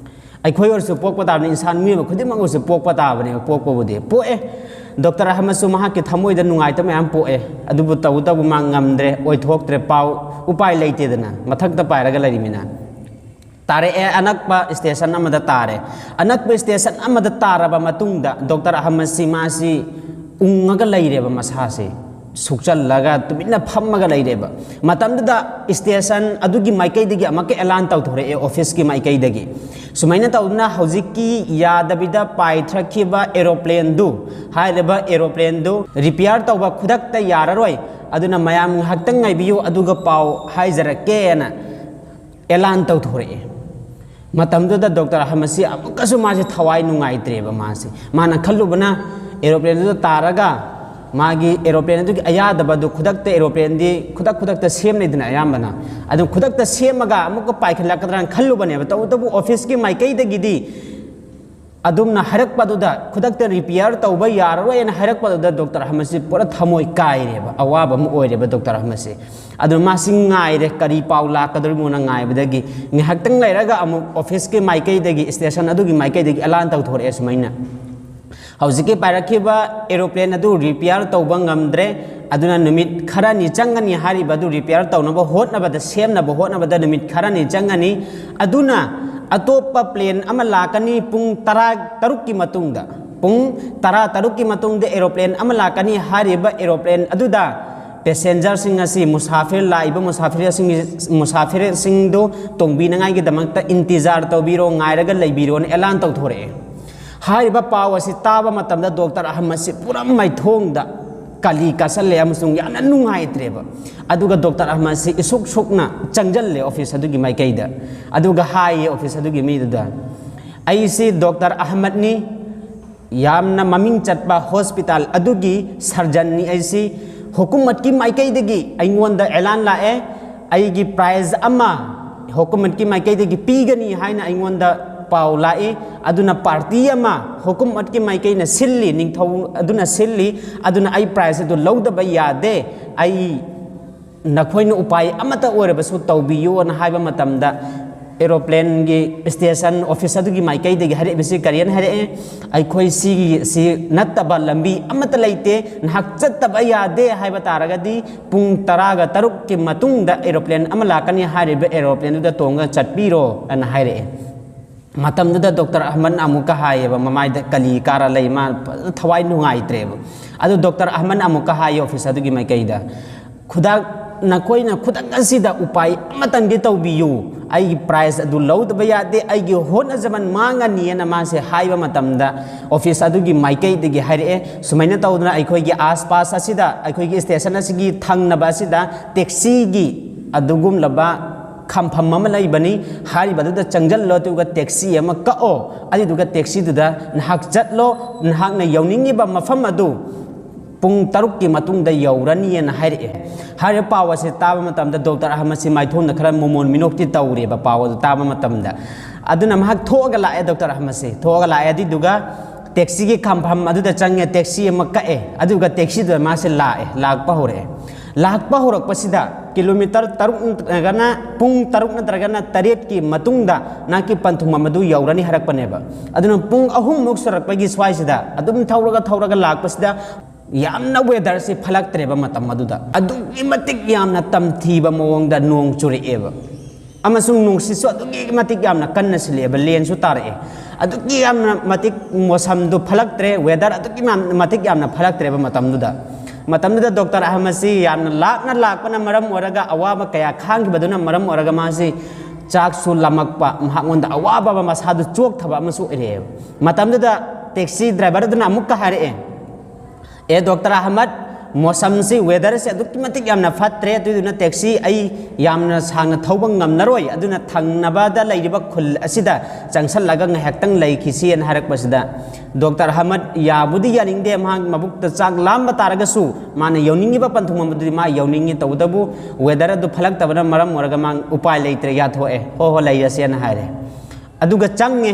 ꯑꯩꯈꯣꯏ ꯑꯣꯏꯔꯁꯨ ꯄꯣꯛꯄ ꯇꯥꯕꯅꯤ, ꯏꯟꯁꯥꯟ ꯃꯤ ꯑꯃ ꯈꯨꯗꯤꯡꯃꯛ ꯑꯣꯏꯔꯁꯨ ꯄꯣꯛꯄ ꯇꯥꯕꯅꯦꯕ꯫ ꯄꯣꯛꯄꯕꯨꯗꯤ ꯄꯣꯛꯑꯦ, ꯗꯣꯛꯇꯔ ꯑꯍꯃꯗꯁꯨ ꯃꯍꯥꯛꯀꯤ ꯊꯃꯣꯏꯗ ꯅꯨꯡꯉꯥꯏꯇꯕ ꯃꯌꯥꯝ ꯄꯣꯛꯑꯦ, ꯑꯗꯨꯕꯨ ꯇꯧꯕꯇꯕꯨ ꯃꯥ ꯉꯝꯗ꯭ꯔꯦ, ꯑꯣꯏꯊꯣꯛꯇ꯭ꯔꯦ, ꯄꯥꯎ ꯎꯄꯥꯏ ꯂꯩꯇꯦꯗꯅ, ꯃꯊꯛꯇ ꯄꯥꯏꯔꯒ ꯂꯩꯔꯤꯃꯤꯅ꯫ ꯇꯥꯔꯛꯑꯦ, ꯑꯅꯛꯄ ꯁ꯭ꯇꯦꯁꯟ ꯑꯃꯗ ꯇꯥꯔꯦ꯫ ꯑꯅꯛꯄ ꯁ꯭ꯇꯦꯁꯟ ꯑꯃꯗ ꯇꯥꯔꯕ ꯃꯇꯨꯡꯗ ꯗꯣꯛꯇꯔ ꯑꯍꯃꯗꯁꯤ ꯃꯥꯁꯤ ꯎꯪꯉꯒ ꯂꯩꯔꯦꯕ, ꯃꯁꯥꯁꯦ ꯁꯨꯛꯆꯜꯂꯒ ꯇꯨꯃꯤꯟꯅ ꯐꯝꯃꯒ ꯂꯩꯔꯦꯕ꯫ ꯃꯇꯝꯗꯨꯗ ꯁ꯭ꯇꯦꯁꯟ ꯑꯗꯨꯒꯤ ꯃꯥꯏꯀꯩꯗꯒꯤ ꯑꯃꯨꯛꯀ ꯑꯦꯂꯥꯟ ꯇꯧꯊꯣꯔꯛꯑꯦ, ꯑꯣꯐꯤꯁꯀꯤ ꯃꯥꯏꯀꯩꯗꯒꯤ꯫ ꯁꯨꯃꯥꯏꯅ ꯇꯧꯗꯅ ꯍꯧꯖꯤꯛꯀꯤ ꯌꯥꯗꯕꯤꯗ ꯄꯥꯏꯊꯔꯛꯈꯤꯕ ꯑꯦꯔꯣꯄ꯭ꯂꯦꯟꯗꯨ, ꯍꯥꯏꯔꯤꯕ ꯑꯦꯔꯣꯄ꯭ꯂꯦꯟꯗꯨ ꯔꯤꯄꯤꯌꯥꯔ ꯇꯧꯕ ꯈꯨꯗꯛꯇ ꯌꯥꯔꯔꯣꯏ, ꯑꯗꯨꯅ ꯃꯌꯥꯝ ꯉꯥꯏꯍꯥꯛꯇꯪ ꯉꯥꯏꯕꯤꯌꯨ, ꯑꯗꯨꯒ ꯄꯥꯎ ꯍꯥꯏꯖꯔꯛꯀꯦꯅ ꯑꯦꯂꯥꯟ ꯇꯧꯊꯣꯔꯛꯑꯦ꯫ ꯃꯇꯝꯗꯨꯗ ꯗꯣꯛꯇꯔ ꯑꯍꯃꯗꯁꯤ ꯑꯃꯨꯛꯀꯁꯨ ꯃꯥꯁꯦ ꯊꯋꯥꯏ ꯅꯨꯡꯉꯥꯏꯇ꯭ꯔꯦꯕ꯫ ꯃꯥꯁꯦ, ꯃꯥꯅ ꯈꯜꯂꯨꯕꯅ ꯑꯦꯔꯣꯄ꯭ꯂꯦꯟꯗꯨꯗ ꯇꯥꯔꯒ ꯃꯥꯒꯤ ꯑꯦꯔꯣꯄ꯭ꯂꯦꯟ ꯑꯗꯨꯒꯤ ꯑꯌꯥꯗꯕꯗꯨ ꯈꯨꯗꯛꯇ, ꯑꯦꯔꯣꯄ꯭ꯂꯦꯟꯗꯤ ꯈꯨꯗꯛ ꯈꯨꯗꯛꯇ ꯁꯦꯝꯅꯩꯗꯅ ꯑꯌꯥꯝꯕꯅ, ꯑꯗꯨ ꯈꯨꯗꯛꯇ ꯁꯦꯝꯃꯒ ꯑꯃꯨꯛꯀ ꯄꯥꯏꯈꯠꯂꯛꯀꯗ꯭ꯔꯥꯅ ꯈꯜꯂꯨꯕꯅꯦꯕ꯫ ꯇꯧꯕꯇꯕꯨ ꯑꯣꯐꯤꯁꯀꯤ ꯃꯥꯏꯀꯩꯗꯒꯤꯗꯤ ꯑꯗꯨꯝꯅ ꯍꯥꯏꯔꯛꯄꯗꯨꯗ, ꯈꯨꯗꯛꯇ ꯔꯤꯄꯤꯌꯥꯔ ꯇꯧꯕ ꯌꯥꯔꯔꯣꯏꯅ ꯍꯥꯏꯔꯛꯄꯗꯨꯗ ꯗꯣꯛꯇꯔ ꯑꯍꯃꯗꯁꯤ ꯄꯨꯔꯥ ꯊꯃꯣꯏ ꯀꯥꯏꯔꯦꯕ, ꯑꯋꯥꯕ ꯑꯃ ꯑꯣꯏꯔꯦꯕ ꯗꯣꯛꯇꯔ ꯑꯍꯃꯗꯁꯤ꯫ ꯑꯗꯨ ꯃꯥꯁꯤ ꯉꯥꯏꯔꯦ, ꯀꯔꯤ ꯄꯥꯎ ꯂꯥꯛꯀꯗꯧꯔꯤꯕꯅꯣꯅ ꯉꯥꯏꯕꯗꯒꯤ ꯉꯥꯏꯍꯥꯛꯇꯪ ꯂꯩꯔꯒ ꯑꯃꯨꯛ ꯑꯣꯐꯤꯁꯀꯤ ꯃꯥꯏꯀꯩꯗꯒꯤ, ꯁ꯭ꯇꯦꯁꯟ ꯑꯗꯨꯒꯤ ꯃꯥꯏꯀꯩꯗꯒꯤ ꯑꯦꯂꯥꯟ ꯇꯧꯊꯣꯔꯛꯑꯦ ꯁꯨꯃꯥꯏꯅ: "ꯍꯧꯖꯤꯛꯀꯤ ꯄꯥꯏꯔꯛꯈꯤꯕ ꯑꯦꯔꯣꯄ꯭ꯂꯦꯟ ꯑꯗꯨ ꯔꯤꯄꯤꯌꯥꯔ ꯇꯧꯕ ꯉꯝꯗ꯭ꯔꯦ, ꯑꯗꯨꯅ ꯅꯨꯃꯤꯠ ꯈꯔꯅꯤ ꯆꯪꯒꯅꯤ꯫ ꯍꯥꯏꯔꯤꯕ ꯑꯗꯨ ꯔꯤꯄꯤꯌꯥꯔ ꯇꯧꯅꯕ ꯍꯣꯠꯅꯕꯗ, ꯁꯦꯝꯅꯕ ꯍꯣꯠꯅꯕꯗ ꯅꯨꯃꯤꯠ ꯈꯔꯅꯤ ꯆꯪꯒꯅꯤ꯫ ꯑꯗꯨꯅ ꯑꯇꯣꯞꯄ ꯄ꯭ꯂꯦꯟ ꯑꯃ ꯂꯥꯛꯀꯅꯤ ꯄꯨꯡ ꯇꯔꯥ ꯇꯔꯨꯛꯀꯤ ꯃꯇꯨꯡꯗ, ꯄꯨꯡ ꯇꯔꯥ ꯇꯔꯨꯛꯀꯤ ꯃꯇꯨꯡꯗ ꯑꯦꯔꯣꯄ꯭ꯂꯦꯟ ꯑꯃ ꯂꯥꯛꯀꯅꯤ꯫ ꯍꯥꯏꯔꯤꯕ ꯑꯦꯔꯣꯄ꯭ꯂꯦꯟ ꯑꯗꯨꯗ ꯄꯦꯁꯦꯟꯖꯔꯁꯤꯡ ꯑꯁꯤ, ꯃꯨꯁꯥꯐꯤꯔ, ꯂꯥꯛꯏꯕ ꯃꯨꯁꯥꯐꯤꯔꯁꯤꯡ, ꯃꯨꯁꯥꯐꯤꯔꯁꯤꯡꯗꯨ ꯇꯣꯡꯕꯤꯅꯉꯥꯏꯒꯤꯗꯃꯛꯇ ꯏꯟꯇꯤꯖꯥꯔ ꯇꯧꯕꯤꯔꯣ, ꯉꯥꯏꯔꯒ ꯂꯩꯕꯤꯔꯣꯅ ꯑꯦꯂꯥꯟ ꯇꯧꯊꯣꯔꯛꯑꯦ"꯫ ꯍꯥꯏꯔꯤꯕ ꯄꯥꯎ ꯑꯁꯤ ꯇꯥꯕ ꯃꯇꯝꯗ ꯗꯣꯛꯇꯔ ꯑꯍꯃꯗꯁꯤ ꯄꯨꯔꯥ ꯃꯥꯏꯊꯣꯡꯗ ꯀꯥꯂꯤ ꯀꯥꯁꯜꯂꯦ ꯑꯃꯁꯨꯡ ꯌꯥꯝꯅ ꯅꯨꯡꯉꯥꯏꯇ꯭ꯔꯦꯕ꯫ ꯑꯗꯨꯒ ꯗꯣꯛꯇꯔ ꯑꯍꯃꯗꯁꯤ ꯏꯁꯨꯛ ꯁꯨꯛꯅ ꯆꯪꯁꯤꯜꯂꯦ ꯑꯣꯐꯤꯁ ꯑꯗꯨꯒꯤ ꯃꯥꯏꯀꯩꯗ, ꯑꯗꯨꯒ ꯍꯥꯏꯌꯦ ꯑꯣꯐꯤꯁ ꯑꯗꯨꯒꯤ ꯃꯤꯗꯨꯗ, "ꯑꯩꯁꯤ ꯗꯣꯛꯇꯔ ꯑꯍꯃꯗꯅꯤ, ꯌꯥꯝꯅ ꯃꯃꯤꯡ ꯆꯠꯄ ꯍꯣꯁꯄꯤꯇꯥꯜ ꯑꯗꯨꯒꯤ ꯁꯔꯖꯟꯅꯤ꯫ ꯑꯩꯁꯤ ꯍꯨꯀꯨꯃꯠꯀꯤ ꯃꯥꯏꯀꯩꯗꯒꯤ ꯑꯩꯉꯣꯟꯗ ꯑꯦꯂꯥꯟ ꯂꯥꯛꯑꯦ, ꯑꯩꯒꯤ ꯄ꯭ꯔꯥꯏꯖ ꯑꯃ ꯍꯨꯀꯨꯃꯠꯀꯤ ꯃꯥꯏꯀꯩꯗꯒꯤ ꯄꯤꯒꯅꯤ ꯍꯥꯏꯅ ꯑꯩꯉꯣꯟꯗ ꯄꯥꯎ ꯂꯥꯛꯏ꯫ ꯑꯗꯨꯅ ꯄꯥꯔꯇꯤ ꯑꯃ ꯍꯨꯀꯨꯃꯠꯀꯤ ꯃꯥꯏꯀꯩꯅ ꯁꯤꯜꯂꯤ, ꯅꯤꯡꯊꯧ ꯑꯗꯨꯅ ꯁꯤꯜꯂꯤ, ꯑꯗꯨꯅ ꯑꯩ ꯄ꯭ꯔꯥꯏꯖ ꯑꯗꯨ ꯂꯧꯗꯕ ꯌꯥꯗꯦ꯫ ꯑꯩ, ꯅꯈꯣꯏꯅ ꯎꯄꯥꯏ ꯑꯃꯠꯇ ꯑꯣꯏꯔꯕꯁꯨ ꯇꯧꯕꯤꯌꯨꯅ" ꯍꯥꯏꯕ ꯃꯇꯝꯗ ꯑꯦꯔꯣꯄ꯭ꯂꯦꯟꯒꯤ ꯁ꯭ꯇꯦꯁꯟ ꯑꯣꯐꯤꯁ ꯑꯗꯨꯒꯤ ꯃꯥꯏꯀꯩꯗꯒꯤ ꯍꯥꯏꯔꯛꯏꯕꯁꯤ ꯀꯔꯤꯅ ꯍꯥꯏꯔꯛꯑꯦ? "ꯑꯩꯈꯣꯏ ꯁꯤꯒꯤ ꯁꯤ ꯅꯠꯇꯕ ꯂꯝꯕꯤ ꯑꯃꯠꯇ ꯂꯩꯇꯦ, ꯅꯍꯥꯛ ꯆꯠꯇꯕ ꯌꯥꯗꯦ ꯍꯥꯏꯕ ꯇꯥꯔꯒꯗꯤ ꯄꯨꯡ ꯇꯔꯥꯒ ꯇꯔꯨꯛꯀꯤ ꯃꯇꯨꯡꯗ ꯑꯦꯔꯣꯄ꯭ꯂꯦꯟ ꯑꯃ ꯂꯥꯛꯀꯅꯤ, ꯍꯥꯏꯔꯤꯕ ꯑꯦꯔꯣꯄ꯭ꯂꯦꯟꯗꯨꯗ ꯇꯣꯡꯉꯒ ꯆꯠꯄꯤꯔꯣ" ꯑꯅ ꯍꯥꯏꯔꯛꯑꯦ꯫ ꯃꯇꯝꯗꯨꯗ ꯗꯣꯛꯇꯔ ꯑꯍꯃꯗꯅ ꯑꯃꯨꯛꯀ ꯍꯥꯏꯌꯦꯕ, ꯃꯃꯥꯏꯗ ꯀꯂꯤ ꯀꯥꯔ ꯂꯩ, ꯃꯥ ꯐꯖꯅ ꯊꯋꯥꯏ ꯅꯨꯡꯉꯥꯏꯇ꯭ꯔꯦꯕ꯫ ꯑꯗꯨ ꯗꯣꯛꯇꯔ ꯑꯍꯃꯗꯅ ꯑꯃꯨꯛꯀ ꯍꯥꯏꯌꯦ ꯑꯣꯐꯤꯁ ꯑꯗꯨꯒꯤ ꯃꯥꯏꯀꯩꯗ, "ꯈꯨꯗꯛ, ꯅꯈꯣꯏꯅ ꯈꯨꯗꯛ ꯑꯁꯤꯗ ꯎꯄꯥꯏ ꯑꯃꯇꯪꯗꯤ ꯇꯧꯕꯤꯌꯨ, ꯑꯩꯒꯤ ꯄ꯭ꯔꯥꯏꯖ ꯑꯗꯨ ꯂꯧꯗꯕ ꯌꯥꯗꯦ, ꯑꯩꯒꯤ ꯍꯣꯠꯅꯖꯃꯟ ꯃꯥꯡꯉꯅꯤꯅ" ꯃꯥꯁꯦ ꯍꯥꯏꯕ ꯃꯇꯝꯗ ꯑꯣꯐꯤꯁ ꯑꯗꯨꯒꯤ ꯃꯥꯏꯀꯩꯗꯒꯤ ꯍꯥꯏꯔꯛꯑꯦ, ꯁꯨꯃꯥꯏꯅ ꯇꯧꯗꯅ ꯑꯩꯈꯣꯏꯒꯤ ꯑꯥꯁꯄꯥꯁ ꯑꯁꯤꯗ, ꯑꯩꯈꯣꯏꯒꯤ ꯁ꯭ꯇꯦꯁꯟ ꯑꯁꯤꯒꯤ ꯊꯪꯅꯕ ꯑꯁꯤꯗ ꯇꯦꯛꯁꯤꯒꯤ ꯑꯗꯨꯒꯨꯝꯂꯕ ꯈꯝꯐꯝ ꯑꯃ ꯂꯩꯕꯅꯤ, ꯍꯥꯏꯔꯤꯕꯗꯨꯗ ꯆꯪꯁꯤꯜꯂꯣ, ꯑꯗꯨꯒ ꯇꯦꯛꯁꯤ ꯑꯃ ꯀꯛꯑꯣ, ꯑꯗꯨꯗꯨꯒ ꯇꯦꯛꯁꯤꯗꯨꯗ ꯅꯍꯥꯛ ꯆꯠꯂꯣ, ꯅꯍꯥꯛꯅ ꯌꯧꯅꯤꯡꯉꯤꯕ ꯃꯐꯝ ꯑꯗꯨ ꯄꯨꯡ ꯇꯔꯨꯛꯀꯤ ꯃꯇꯨꯡꯗ ꯌꯧꯔꯅꯤꯅ ꯍꯥꯏꯔꯛꯑꯦ꯫ ꯍꯥꯏꯔꯤꯕ ꯄꯥꯎ ꯑꯁꯤ ꯇꯥꯕ ꯃꯇꯝꯗ ꯗꯣꯛꯇꯔ ꯑꯍꯃꯗꯁꯤ ꯃꯥꯏꯊꯣꯡꯗ ꯈꯔ ꯃꯣꯃꯣꯟ ꯃꯤꯅꯣꯛꯇꯤ ꯇꯧꯔꯦꯕ, ꯄꯥꯎ ꯑꯗꯨ ꯇꯥꯕ ꯃꯇꯝꯗ꯫ ꯑꯗꯨꯅ ꯃꯍꯥꯛ ꯊꯣꯛꯑꯒ ꯂꯥꯛꯑꯦ, ꯗꯣꯛꯇꯔ ꯑꯍꯃꯗꯁꯤ ꯊꯣꯛꯑꯒ ꯂꯥꯛꯑꯦ꯫ ꯑꯗꯨꯗꯨꯒ ꯇꯦꯛꯁꯤꯒꯤ ꯈꯝꯐꯝ ꯑꯗꯨꯗ ꯆꯪꯉꯦ, ꯇꯦꯛꯁꯤ ꯑꯃ ꯀꯛꯑꯦ, ꯑꯗꯨꯒ ꯇꯦꯛꯁꯤꯗꯨꯗ ꯃꯥꯁꯦ ꯂꯥꯛꯑꯦ, ꯂꯥꯛꯄ ꯍꯧꯔꯛꯑꯦ꯫ ꯂꯥꯛꯄ ꯍꯧꯔꯛꯄꯁꯤꯗ ꯀꯤꯂꯣꯃꯤꯇꯔ ꯇꯔꯨꯛ ꯅꯠꯇ꯭ꯔꯒꯅ ꯄꯨꯡ ꯇꯔꯨꯛ ꯅꯠꯇ꯭ꯔꯒꯅ ꯇꯔꯦꯠꯀꯤ ꯃꯇꯨꯡꯗ ꯅꯍꯥꯛꯀꯤ ꯄꯟꯊꯨꯡꯐꯝ ꯑꯗꯨ ꯌꯧꯔꯅꯤ ꯍꯥꯏꯔꯛꯄꯅꯦꯕ꯫ ꯑꯗꯨꯅ ꯄꯨꯡ ꯑꯍꯨꯝꯃꯨꯛ ꯁꯨꯔꯛꯄꯒꯤ ꯁ꯭ꯋꯥꯏꯁꯤꯗ ꯑꯗꯨꯝ ꯊꯧꯔꯒ ꯊꯧꯔꯒ ꯂꯥꯛꯄꯁꯤꯗ ꯌꯥꯝꯅ ꯋꯦꯗꯔꯁꯤ ꯐꯠꯂꯛꯇ꯭ꯔꯦꯕ ꯃꯇꯝ ꯑꯗꯨꯗ꯫ ꯑꯗꯨꯛꯀꯤ ꯃꯇꯤꯛ ꯌꯥꯝꯅ ꯇꯝꯊꯤꯕ ꯃꯑꯣꯡꯗ ꯅꯣꯡ ꯆꯨꯔꯛꯑꯦꯕ꯫ ꯑꯃꯁꯨꯡ ꯅꯨꯡꯁꯤꯠꯁꯨ ꯑꯗꯨꯛꯀꯤ ꯃꯇꯤꯛ ꯌꯥꯝꯅ ꯀꯟꯅ ꯁꯤꯜꯂꯛꯑꯦꯕ, ꯂꯦꯟꯁꯨ ꯇꯥꯔꯛꯑꯦ꯫ ꯑꯗꯨꯛꯀꯤ ꯌꯥꯝꯅ ꯃꯇꯤꯛ ꯃꯣꯁꯝꯗꯨ ꯐꯠꯂꯛꯇ꯭ꯔꯦ, ꯋꯦꯗꯔ ꯑꯗꯨꯛꯀꯤ ꯃꯌꯥꯝ-, ꯃꯇꯤꯛ ꯌꯥꯝꯅ ꯐꯠꯂꯛꯇ꯭ꯔꯦꯕ ꯃꯇꯝꯗꯨꯗ꯫ ꯃꯇꯝꯗꯨꯗ ꯗꯣꯛꯇꯔ ꯑꯍꯃꯗꯁꯤ ꯌꯥꯝꯅ ꯂꯥꯞꯅ ꯂꯥꯛꯄꯅ ꯃꯔꯝ ꯑꯣꯏꯔꯒ, ꯑꯋꯥꯕ ꯀꯌꯥ ꯈꯥꯡꯈꯤꯕꯗꯨꯅ ꯃꯔꯝ ꯑꯣꯏꯔꯒ, ꯃꯥꯁꯤ ꯆꯥꯛꯁꯨ ꯂꯥꯝꯃꯛꯄ, ꯃꯍꯥꯛꯉꯣꯟꯗ ꯑꯋꯥꯕ ꯑꯃ, ꯃꯁꯥꯗꯨ ꯆꯣꯛꯊꯕ ꯑꯃꯁꯨ ꯑꯣꯏꯔꯛꯑꯦꯕ꯫ ꯃꯇꯝꯗꯨꯗ ꯇꯦꯛꯁꯤ ꯗ꯭ꯔꯥꯏꯚꯔꯗꯨꯅ ꯑꯃꯨꯛꯀ ꯍꯥꯏꯔꯛꯑꯦ, "ꯑꯦ ꯗꯣꯛꯇꯔ ꯑꯍꯃꯗ, ꯃꯣꯁꯝꯁꯤ, ꯋꯦꯗꯔꯁꯤ ꯑꯗꯨꯛꯀꯤ ꯃꯇꯤꯛ ꯌꯥꯝꯅ ꯐꯠꯇ꯭ꯔꯦ, ꯑꯗꯨꯗꯨꯅ ꯇꯦꯛꯁꯤ ꯑꯩ ꯌꯥꯝꯅ ꯁꯥꯡꯅ ꯊꯧꯕ ꯉꯝꯅꯔꯣꯏ, ꯑꯗꯨꯅ ꯊꯪꯅꯕꯗ ꯂꯩꯔꯤꯕ ꯈꯨꯜ ꯑꯁꯤꯗ ꯆꯪꯁꯜꯂꯒ ꯉꯥꯏꯍꯥꯛꯇꯪ ꯂꯩꯈꯤꯁꯤꯅ" ꯍꯥꯏꯔꯛꯄꯁꯤꯗ, ꯗꯣꯛꯇꯔ ꯑꯍꯃꯗ ꯌꯥꯕꯨꯗꯤ ꯌꯥꯅꯤꯡꯗꯦ, ꯃꯍꯥꯛ ꯃꯕꯨꯛꯇ ꯆꯥꯛ ꯂꯥꯝꯕ ꯇꯥꯔꯒꯁꯨ, ꯃꯥꯅ ꯌꯧꯅꯤꯡꯉꯤꯕ ꯄꯟꯊꯨꯡꯐꯝ ꯑꯗꯨꯗꯤ ꯃꯥ ꯌꯧꯅꯤꯡꯉꯤ, ꯇꯧꯕꯇꯕꯨ ꯋꯦꯗꯔ ꯑꯗꯨ ꯐꯠꯂꯛꯇꯕꯅ ꯃꯔꯝ ꯑꯣꯏꯔꯒ ꯃꯥ ꯎꯄꯥꯏ ꯂꯩꯇ꯭ꯔꯦ, ꯌꯥꯊꯣꯛꯑꯦ, "ꯍꯣ ꯍꯣ, ꯂꯩꯔꯁꯦꯅ" ꯍꯥꯏꯔꯦ꯫ ꯑꯗꯨꯒ ꯆꯪꯉꯦ꯫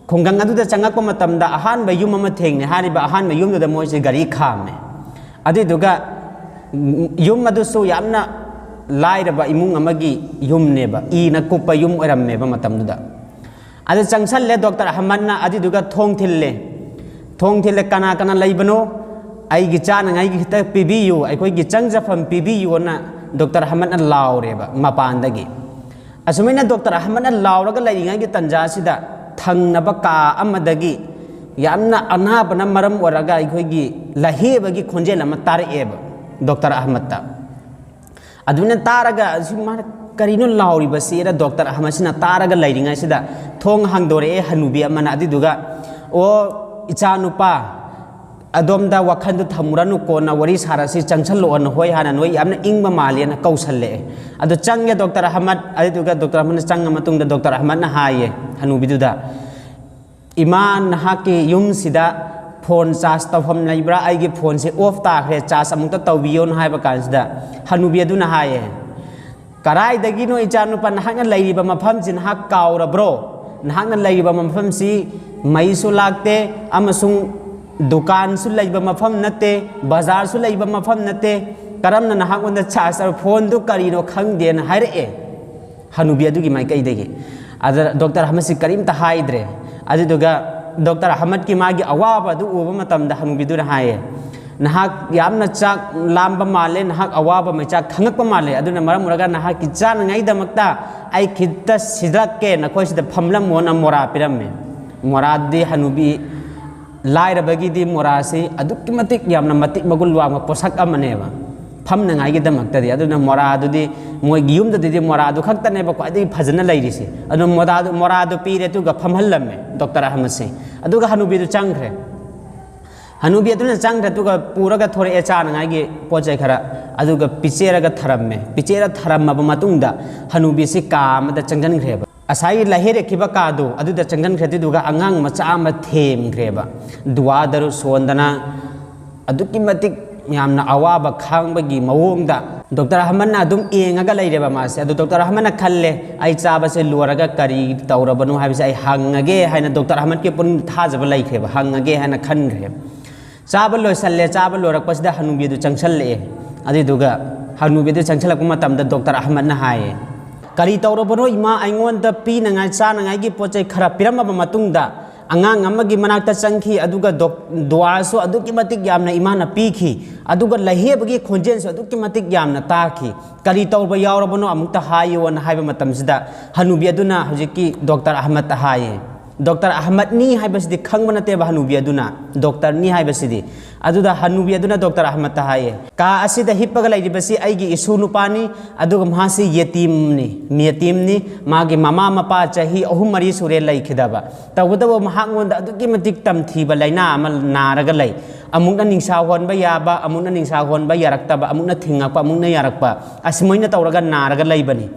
ꯈꯨꯡꯒꯪ ꯑꯗꯨꯗ ꯆꯪꯉꯛꯄ ꯃꯇꯝꯗ ꯑꯍꯥꯟꯕ ꯌꯨꯝ ꯑꯃ ꯊꯦꯡꯅꯩ꯫ ꯍꯥꯏꯔꯤꯕ ꯑꯍꯥꯟꯕ ꯌꯨꯝꯗꯨꯗ ꯃꯣꯏꯁꯦ ꯒꯥꯔꯤ ꯈꯥꯝꯃꯦ꯫ ꯑꯗꯨꯏꯗꯨꯒ ꯌꯨꯝ ꯑꯗꯨꯁꯨ ꯌꯥꯝꯅ ꯂꯥꯏꯔꯕ ꯏꯃꯨꯡ ꯑꯃꯒꯤ ꯌꯨꯝꯅꯦꯕ, ꯏꯅ ꯀꯨꯞꯄ ꯌꯨꯝ ꯑꯣꯏꯔꯝꯃꯦꯕ ꯃꯇꯝꯗꯨꯗ꯫ ꯑꯗꯨ ꯆꯪꯁꯜꯂꯦ ꯗꯣꯛꯇꯔ ꯑꯍꯃꯗꯅ, ꯑꯗꯨꯗꯨꯒ ꯊꯣꯡ ꯊꯤꯜꯂꯦ꯫ ꯊꯣꯡ ꯊꯤꯜꯂꯦ, "ꯀꯅꯥ ꯀꯅꯥ ꯂꯩꯕꯅꯣ? ꯑꯩꯒꯤ ꯆꯥꯅꯉꯥꯏꯒꯤ ꯈꯤꯇ ꯄꯤꯕꯤꯌꯨ, ꯑꯩꯈꯣꯏꯒꯤ ꯆꯪꯖꯐꯝ ꯄꯤꯕꯤꯌꯨꯅ" ꯗꯣꯛꯇꯔ ꯑꯍꯃꯗꯅ ꯂꯥꯎꯔꯦꯕ ꯃꯄꯥꯟꯗꯒꯤ꯫ ꯑꯁꯨꯃꯥꯏꯅ ꯗꯣꯛꯇꯔ ꯑꯍꯃꯗꯅ ꯂꯥꯎꯔꯒ ꯂꯩꯔꯤꯉꯩꯒꯤ ꯇꯟꯖꯥꯁꯤꯗ ꯊꯪꯅꯕ ꯀꯥ ꯑꯃꯗꯒꯤ ꯌꯥꯝꯅ ꯑꯅꯥꯕꯅ ꯃꯔꯝ ꯑꯣꯏꯔꯒ ꯑꯩꯈꯣꯏꯒꯤ ꯂꯍꯦꯕꯒꯤ ꯈꯣꯟꯖꯦꯜ ꯑꯃ ꯇꯥꯔꯛꯑꯦꯕ ꯗꯣꯛꯇꯔ ꯑꯍꯃꯗꯇ꯫ ꯑꯗꯨꯅ ꯇꯥꯔꯒ, "ꯑꯁꯤ ꯃꯥꯅ ꯀꯔꯤꯅꯣ ꯂꯥꯎꯔꯤꯕꯁꯤꯅ?" ꯗꯣꯛꯇꯔ ꯑꯍꯃꯗꯁꯤꯅ ꯇꯥꯔꯒ ꯂꯩꯔꯤꯉꯩꯁꯤꯗ ꯊꯣꯡ ꯍꯥꯡꯗꯣꯔꯛꯑꯦ ꯍꯅꯨꯕꯤ ꯑꯃꯅ꯫ ꯑꯗꯨꯗꯨꯒ, "ꯑꯣ, ꯏꯆꯥꯅꯨꯄꯥ, ꯑꯗꯣꯝꯗ ꯋꯥꯈꯜꯗꯨ ꯊꯝꯃꯨꯔꯅꯨ, ꯀꯣꯟꯅ ꯋꯥꯔꯤ ꯁꯥꯔꯁꯤ, ꯆꯪꯁꯜꯂꯛꯑꯣ, ꯅꯈꯣꯏ ꯍꯥꯟꯅ ꯅꯣꯏ ꯌꯥꯝꯅ ꯏꯪꯕ ꯃꯥꯜꯂꯦꯅ" ꯀꯧꯁꯜꯂꯛꯑꯦ꯫ ꯑꯗꯨ ꯆꯪꯉꯦ ꯗꯣꯛꯇꯔ ꯑꯍꯃꯗ꯫ ꯑꯗꯨꯗꯨꯒ ꯗꯣꯛꯇꯔ ꯑꯍꯃꯗꯅ ꯆꯪꯉ ꯃꯇꯨꯡꯗ ꯗꯣꯛꯇꯔ ꯑꯍꯃꯗꯅ ꯍꯥꯏꯌꯦ ꯍꯅꯨꯕꯤꯗꯨꯗ, "ꯏꯃꯥ, ꯅꯍꯥꯛꯀꯤ ꯌꯨꯝꯁꯤꯗ ꯐꯣꯟ ꯆꯥꯔꯖ ꯇꯧꯐꯝ ꯂꯩꯕ꯭ꯔꯥ? ꯑꯩꯒꯤ ꯐꯣꯟꯁꯦ ꯑꯣꯐ ꯇꯥꯈ꯭ꯔꯦ, ꯆꯥꯔꯖ ꯑꯃꯨꯛꯇ ꯇꯧꯕꯤꯌꯣꯅ" ꯍꯥꯏꯕ ꯀꯥꯟꯁꯤꯗ ꯍꯅꯨꯕꯤ ꯑꯗꯨꯅ ꯍꯥꯏꯌꯦ, "ꯀꯗꯥꯏꯗꯒꯤꯅꯣ ꯏꯆꯥꯅꯨꯄꯥ, ꯅꯍꯥꯛꯅ ꯂꯩꯔꯤꯕ ꯃꯐꯝꯁꯤ ꯅꯍꯥꯛ ꯀꯥꯎꯔꯕ꯭ꯔꯣ? ꯅꯍꯥꯛꯅ ꯂꯩꯔꯤꯕ ꯃꯐꯝꯁꯤ ꯃꯩꯁꯨ ꯂꯥꯛꯇꯦ ꯑꯃꯁꯨꯡ ꯗꯨꯀꯥꯟꯁꯨ ꯂꯩꯕ ꯃꯐꯝ ꯅꯠꯇꯦ, ꯕꯖꯥꯔꯁꯨ ꯂꯩꯕ ꯃꯐꯝ ꯅꯠꯇꯦ, ꯀꯔꯝꯅ ꯅꯍꯥꯛꯉꯣꯟꯗ ꯆꯥꯔꯖ ꯇꯧ-, ꯐꯣꯟꯗꯨ ꯀꯔꯤꯅꯣ ꯈꯪꯗꯦꯅ" ꯍꯥꯏꯔꯛꯑꯦ ꯍꯅꯨꯕꯤ ꯑꯗꯨꯒꯤ ꯃꯥꯏꯀꯩꯗꯒꯤ꯫ ꯑꯗ ꯗꯣꯛꯇꯔ ꯑꯍꯃꯗꯁꯤ ꯀꯔꯤꯝꯇ ꯍꯥꯏꯗ꯭ꯔꯦ꯫ ꯑꯗꯨꯗꯨꯒ ꯗꯣꯛꯇꯔ ꯑꯍꯃꯗꯀꯤ ꯃꯥꯒꯤ ꯑꯋꯥꯕ ꯑꯗꯨ ꯎꯕ ꯃꯇꯝꯗ ꯍꯅꯨꯕꯤꯗꯨꯅ ꯍꯥꯏꯌꯦ, "ꯅꯍꯥꯛ ꯌꯥꯝꯅ ꯆꯥꯛ ꯂꯥꯝꯕ ꯃꯥꯜꯂꯦ, ꯅꯍꯥꯛ ꯑꯋꯥꯕ ꯃꯩꯆꯥꯛ ꯈꯪꯉꯛꯄ ꯃꯥꯜꯂꯦ, ꯑꯗꯨꯅ ꯃꯔꯝ ꯑꯣꯏꯔꯒ ꯅꯍꯥꯛꯀꯤ ꯆꯥꯅꯉꯥꯏꯗꯃꯛꯇ ꯑꯩ ꯈꯤꯇ ꯁꯤꯜꯂꯛꯀꯦ, ꯅꯈꯣꯏꯁꯤꯗ ꯐꯝꯂꯝꯃꯣꯅ" ꯃꯣꯔꯥ ꯄꯤꯔꯝꯃꯦ꯫ ꯃꯣꯔꯥꯗꯤ ꯍꯅꯨꯕꯤ ꯂꯥꯏꯔꯕꯒꯤꯗꯤ ꯃꯣꯔꯥꯁꯤ ꯑꯗꯨꯛꯀꯤ ꯃꯇꯤꯛ ꯌꯥꯝꯅ ꯃꯇꯤꯛ ꯃꯒꯨꯟ ꯋꯥꯡꯕ ꯄꯣꯠꯁꯛ ꯑꯃꯅꯦꯕ, ꯐꯝꯅꯉꯥꯏꯒꯤꯗꯃꯛꯇꯗꯤ꯫ ꯑꯗꯨꯅ ꯃꯣꯔꯥꯗꯨꯗꯤ ꯃꯣꯏꯒꯤ ꯌꯨꯝꯗꯗꯤ ꯃꯣꯔꯥꯗꯨ ꯈꯛꯇꯅꯦꯕ ꯈ꯭ꯋꯥꯏꯗꯒꯤ ꯐꯖꯅ ꯂꯩꯔꯤꯁꯦ꯫ ꯑꯗꯨꯅ ꯃꯣꯔꯥꯗꯨ, ꯃꯣꯔꯥꯗꯨ ꯄꯤꯔꯦ, ꯑꯗꯨꯒ ꯐꯝꯍꯜꯂꯝꯃꯦ ꯗꯣꯛꯇꯔ ꯑꯍꯃꯗꯁꯦ꯫ ꯑꯗꯨꯒ ꯍꯅꯨꯕꯤꯗꯨ ꯆꯪꯈ꯭ꯔꯦ꯫ ꯍꯅꯨꯕꯤ ꯑꯗꯨꯅ ꯆꯪꯈ꯭ꯔꯦ, ꯑꯗꯨꯒ ꯄꯨꯔꯒ ꯊꯣꯔꯛꯑꯦ ꯆꯥꯅꯉꯥꯏꯒꯤ ꯄꯣꯠ ꯆꯩ ꯈꯔ, ꯑꯗꯨꯒ ꯄꯤꯆꯦꯔꯒ ꯊꯔꯝꯃꯦ꯫ ꯄꯤꯆꯦꯔ ꯊꯔꯝꯃꯕ ꯃꯇꯨꯡꯗ ꯍꯅꯨꯕꯤꯁꯤ ꯀꯥ ꯑꯃꯗ ꯆꯪꯁꯤꯟꯈ꯭ꯔꯦꯕ꯫ ꯉꯁꯥꯏꯒꯤ ꯂꯥꯏꯍꯩꯔꯛꯈꯤꯕ ꯀꯥꯗꯣ ꯑꯗꯨꯗ ꯆꯪꯁꯤꯟꯈ꯭ꯔꯦ꯫ ꯑꯗꯨꯗꯨꯒ ꯑꯉꯥꯡ ꯃꯆꯥ ꯑꯃ ꯊꯦꯝꯈ꯭ꯔꯦꯕ, ꯗꯨꯋꯥꯗꯔꯨ ꯁꯣꯟꯗꯅ꯫ ꯑꯗꯨꯛꯀꯤ ꯃꯇꯤꯛ ꯌꯥꯝꯅ ꯑꯋꯥꯕ ꯈꯥꯡꯕꯒꯤ ꯃꯑꯣꯡꯗ ꯗꯣꯛꯇꯔ ꯑꯍꯃꯗꯅ ꯑꯗꯨꯝ ꯌꯦꯡꯉꯒ ꯂꯩꯔꯦꯕ ꯃꯥꯁꯦ꯫ ꯑꯗꯨ ꯗꯣꯛꯇꯔ ꯑꯍꯃꯗꯅ ꯈꯜꯂꯦ, "ꯑꯩ ꯆꯥꯕꯁꯦ ꯂꯣꯏꯔꯒ ꯀꯔꯤ ꯇꯧꯔꯕꯅꯣ ꯍꯥꯏꯕꯁꯦ ꯑꯩ ꯍꯪꯉꯒꯦ" ꯍꯥꯏꯅ ꯗꯣꯛꯇꯔ ꯑꯍꯃꯗꯀꯤ ꯄꯨꯛꯅꯤꯡꯗ ꯊꯥꯖꯕ ꯂꯩꯈ꯭ꯔꯦꯕ, ꯍꯪꯉꯒꯦ ꯍꯥꯏꯅ ꯈꯟꯈ꯭ꯔꯦꯕ꯫ ꯆꯥꯕ ꯂꯣꯏꯁꯜꯂꯦ꯫ ꯆꯥꯕ ꯂꯣꯏꯔꯛꯄꯁꯤꯗ ꯍꯅꯨꯕꯤ ꯑꯗꯨ ꯆꯪꯁꯜꯂꯛꯑꯦ꯫ ꯑꯗꯨꯏꯗꯨꯒ ꯍꯅꯨꯕꯤꯗꯨ ꯆꯪꯁꯤꯜꯂꯛꯄ ꯃꯇꯝꯗ ꯗꯣꯛꯇꯔ ꯑꯍꯃꯗꯅ ꯍꯥꯏꯌꯦ, "ꯀꯔꯤ ꯇꯧꯔꯕꯅꯣ ꯏꯃꯥ? ꯑꯩꯉꯣꯟꯗ ꯄꯤꯅꯉꯥꯏ ꯆꯥꯅꯉꯥꯏꯒꯤ ꯄꯣꯠ ꯆꯩ ꯈꯔ ꯄꯤꯔꯝꯃꯕ ꯃꯇꯨꯡꯗ ꯑꯉꯥꯡ ꯑꯃꯒꯤ ꯃꯅꯥꯛꯇ ꯆꯪꯈꯤ, ꯑꯗꯨꯒ ꯗꯣꯛ-, ꯗꯨꯋꯥꯁꯨ ꯑꯗꯨꯛꯀꯤ ꯃꯇꯤꯛ ꯌꯥꯝꯅ ꯏꯃꯥꯅ ꯄꯤꯈꯤ, ꯑꯗꯨꯒ ꯂꯩꯍꯦꯕꯒꯤ ꯈꯣꯟꯖꯦꯜꯁꯨ ꯑꯗꯨꯛꯀꯤ ꯃꯇꯤꯛ ꯌꯥꯝꯅ ꯇꯥꯈꯤ꯫ ꯀꯔꯤ ꯇꯧꯕ ꯌꯥꯎꯔꯕꯅꯣ ꯑꯃꯨꯛꯇ ꯍꯥꯏꯌꯣꯅ" ꯍꯥꯏꯕ ꯃꯇꯝꯁꯤꯗ ꯍꯅꯨꯕꯤ ꯑꯗꯨꯅ ꯍꯧꯖꯤꯛꯀꯤ ꯗꯣꯛꯇꯔ ꯑꯍꯃꯗꯇ ꯍꯥꯏꯌꯦ꯫ ꯗꯣꯛꯇꯔ ꯑꯍꯃꯗꯅꯤ ꯍꯥꯏꯕꯁꯤꯗꯤ ꯈꯪꯕ ꯅꯠꯇꯦꯕ ꯍꯅꯨꯕꯤ ꯑꯗꯨꯅ, ꯗꯣꯛꯇꯔꯅꯤ ꯍꯥꯏꯕꯁꯤꯗꯤ꯫ ꯑꯗꯨꯗ ꯍꯅꯨꯕꯤ ꯑꯗꯨꯅ ꯗꯣꯛꯇꯔ ꯑꯍꯃꯗꯇ ꯍꯥꯏꯌꯦ, "ꯀꯥ ꯑꯁꯤꯗ ꯍꯤꯞꯄꯒ ꯂꯩꯔꯤꯕꯁꯤ ꯑꯩꯒꯤ ꯏꯁꯨ ꯅꯨꯄꯥꯅꯤ, ꯑꯗꯨꯒ ꯃꯍꯥꯛꯁꯤ ꯌꯦꯇꯤꯝꯅꯤ, ꯌꯦꯇꯤꯝꯅꯤ꯫ ꯃꯥꯒꯤ ꯃꯃꯥ ꯃꯄꯥ ꯆꯍꯤ ꯑꯍꯨꯝ ꯃꯔꯤ ꯁꯨꯔꯦ ꯂꯩꯈꯤꯗꯕ꯫ ꯇꯧꯕꯇꯕꯨ ꯃꯍꯥꯛꯉꯣꯟꯗ ꯑꯗꯨꯛꯀꯤ ꯃꯇꯤꯛ ꯇꯝꯊꯤꯕ ꯂꯥꯏꯅꯥ ꯑꯃ ꯅꯥꯔꯒ ꯂꯩ꯫ ꯑꯃꯨꯛꯅ ꯅꯤꯡꯁꯥ ꯍꯣꯟꯕ ꯌꯥꯕ, ꯑꯃꯨꯛꯅ ꯅꯤꯡꯁꯥ ꯍꯣꯟꯕ ꯌꯥꯔꯛꯇꯕ, ꯑꯃꯨꯛꯅ ꯊꯤꯡꯉꯛꯄ, ꯑꯃꯨꯛꯅ ꯌꯥꯔꯛꯄ, ꯑꯁꯨꯃꯥꯏꯅ ꯇꯧꯔꯒ ꯅꯥꯔꯒ ꯂꯩꯕꯅꯤ꯫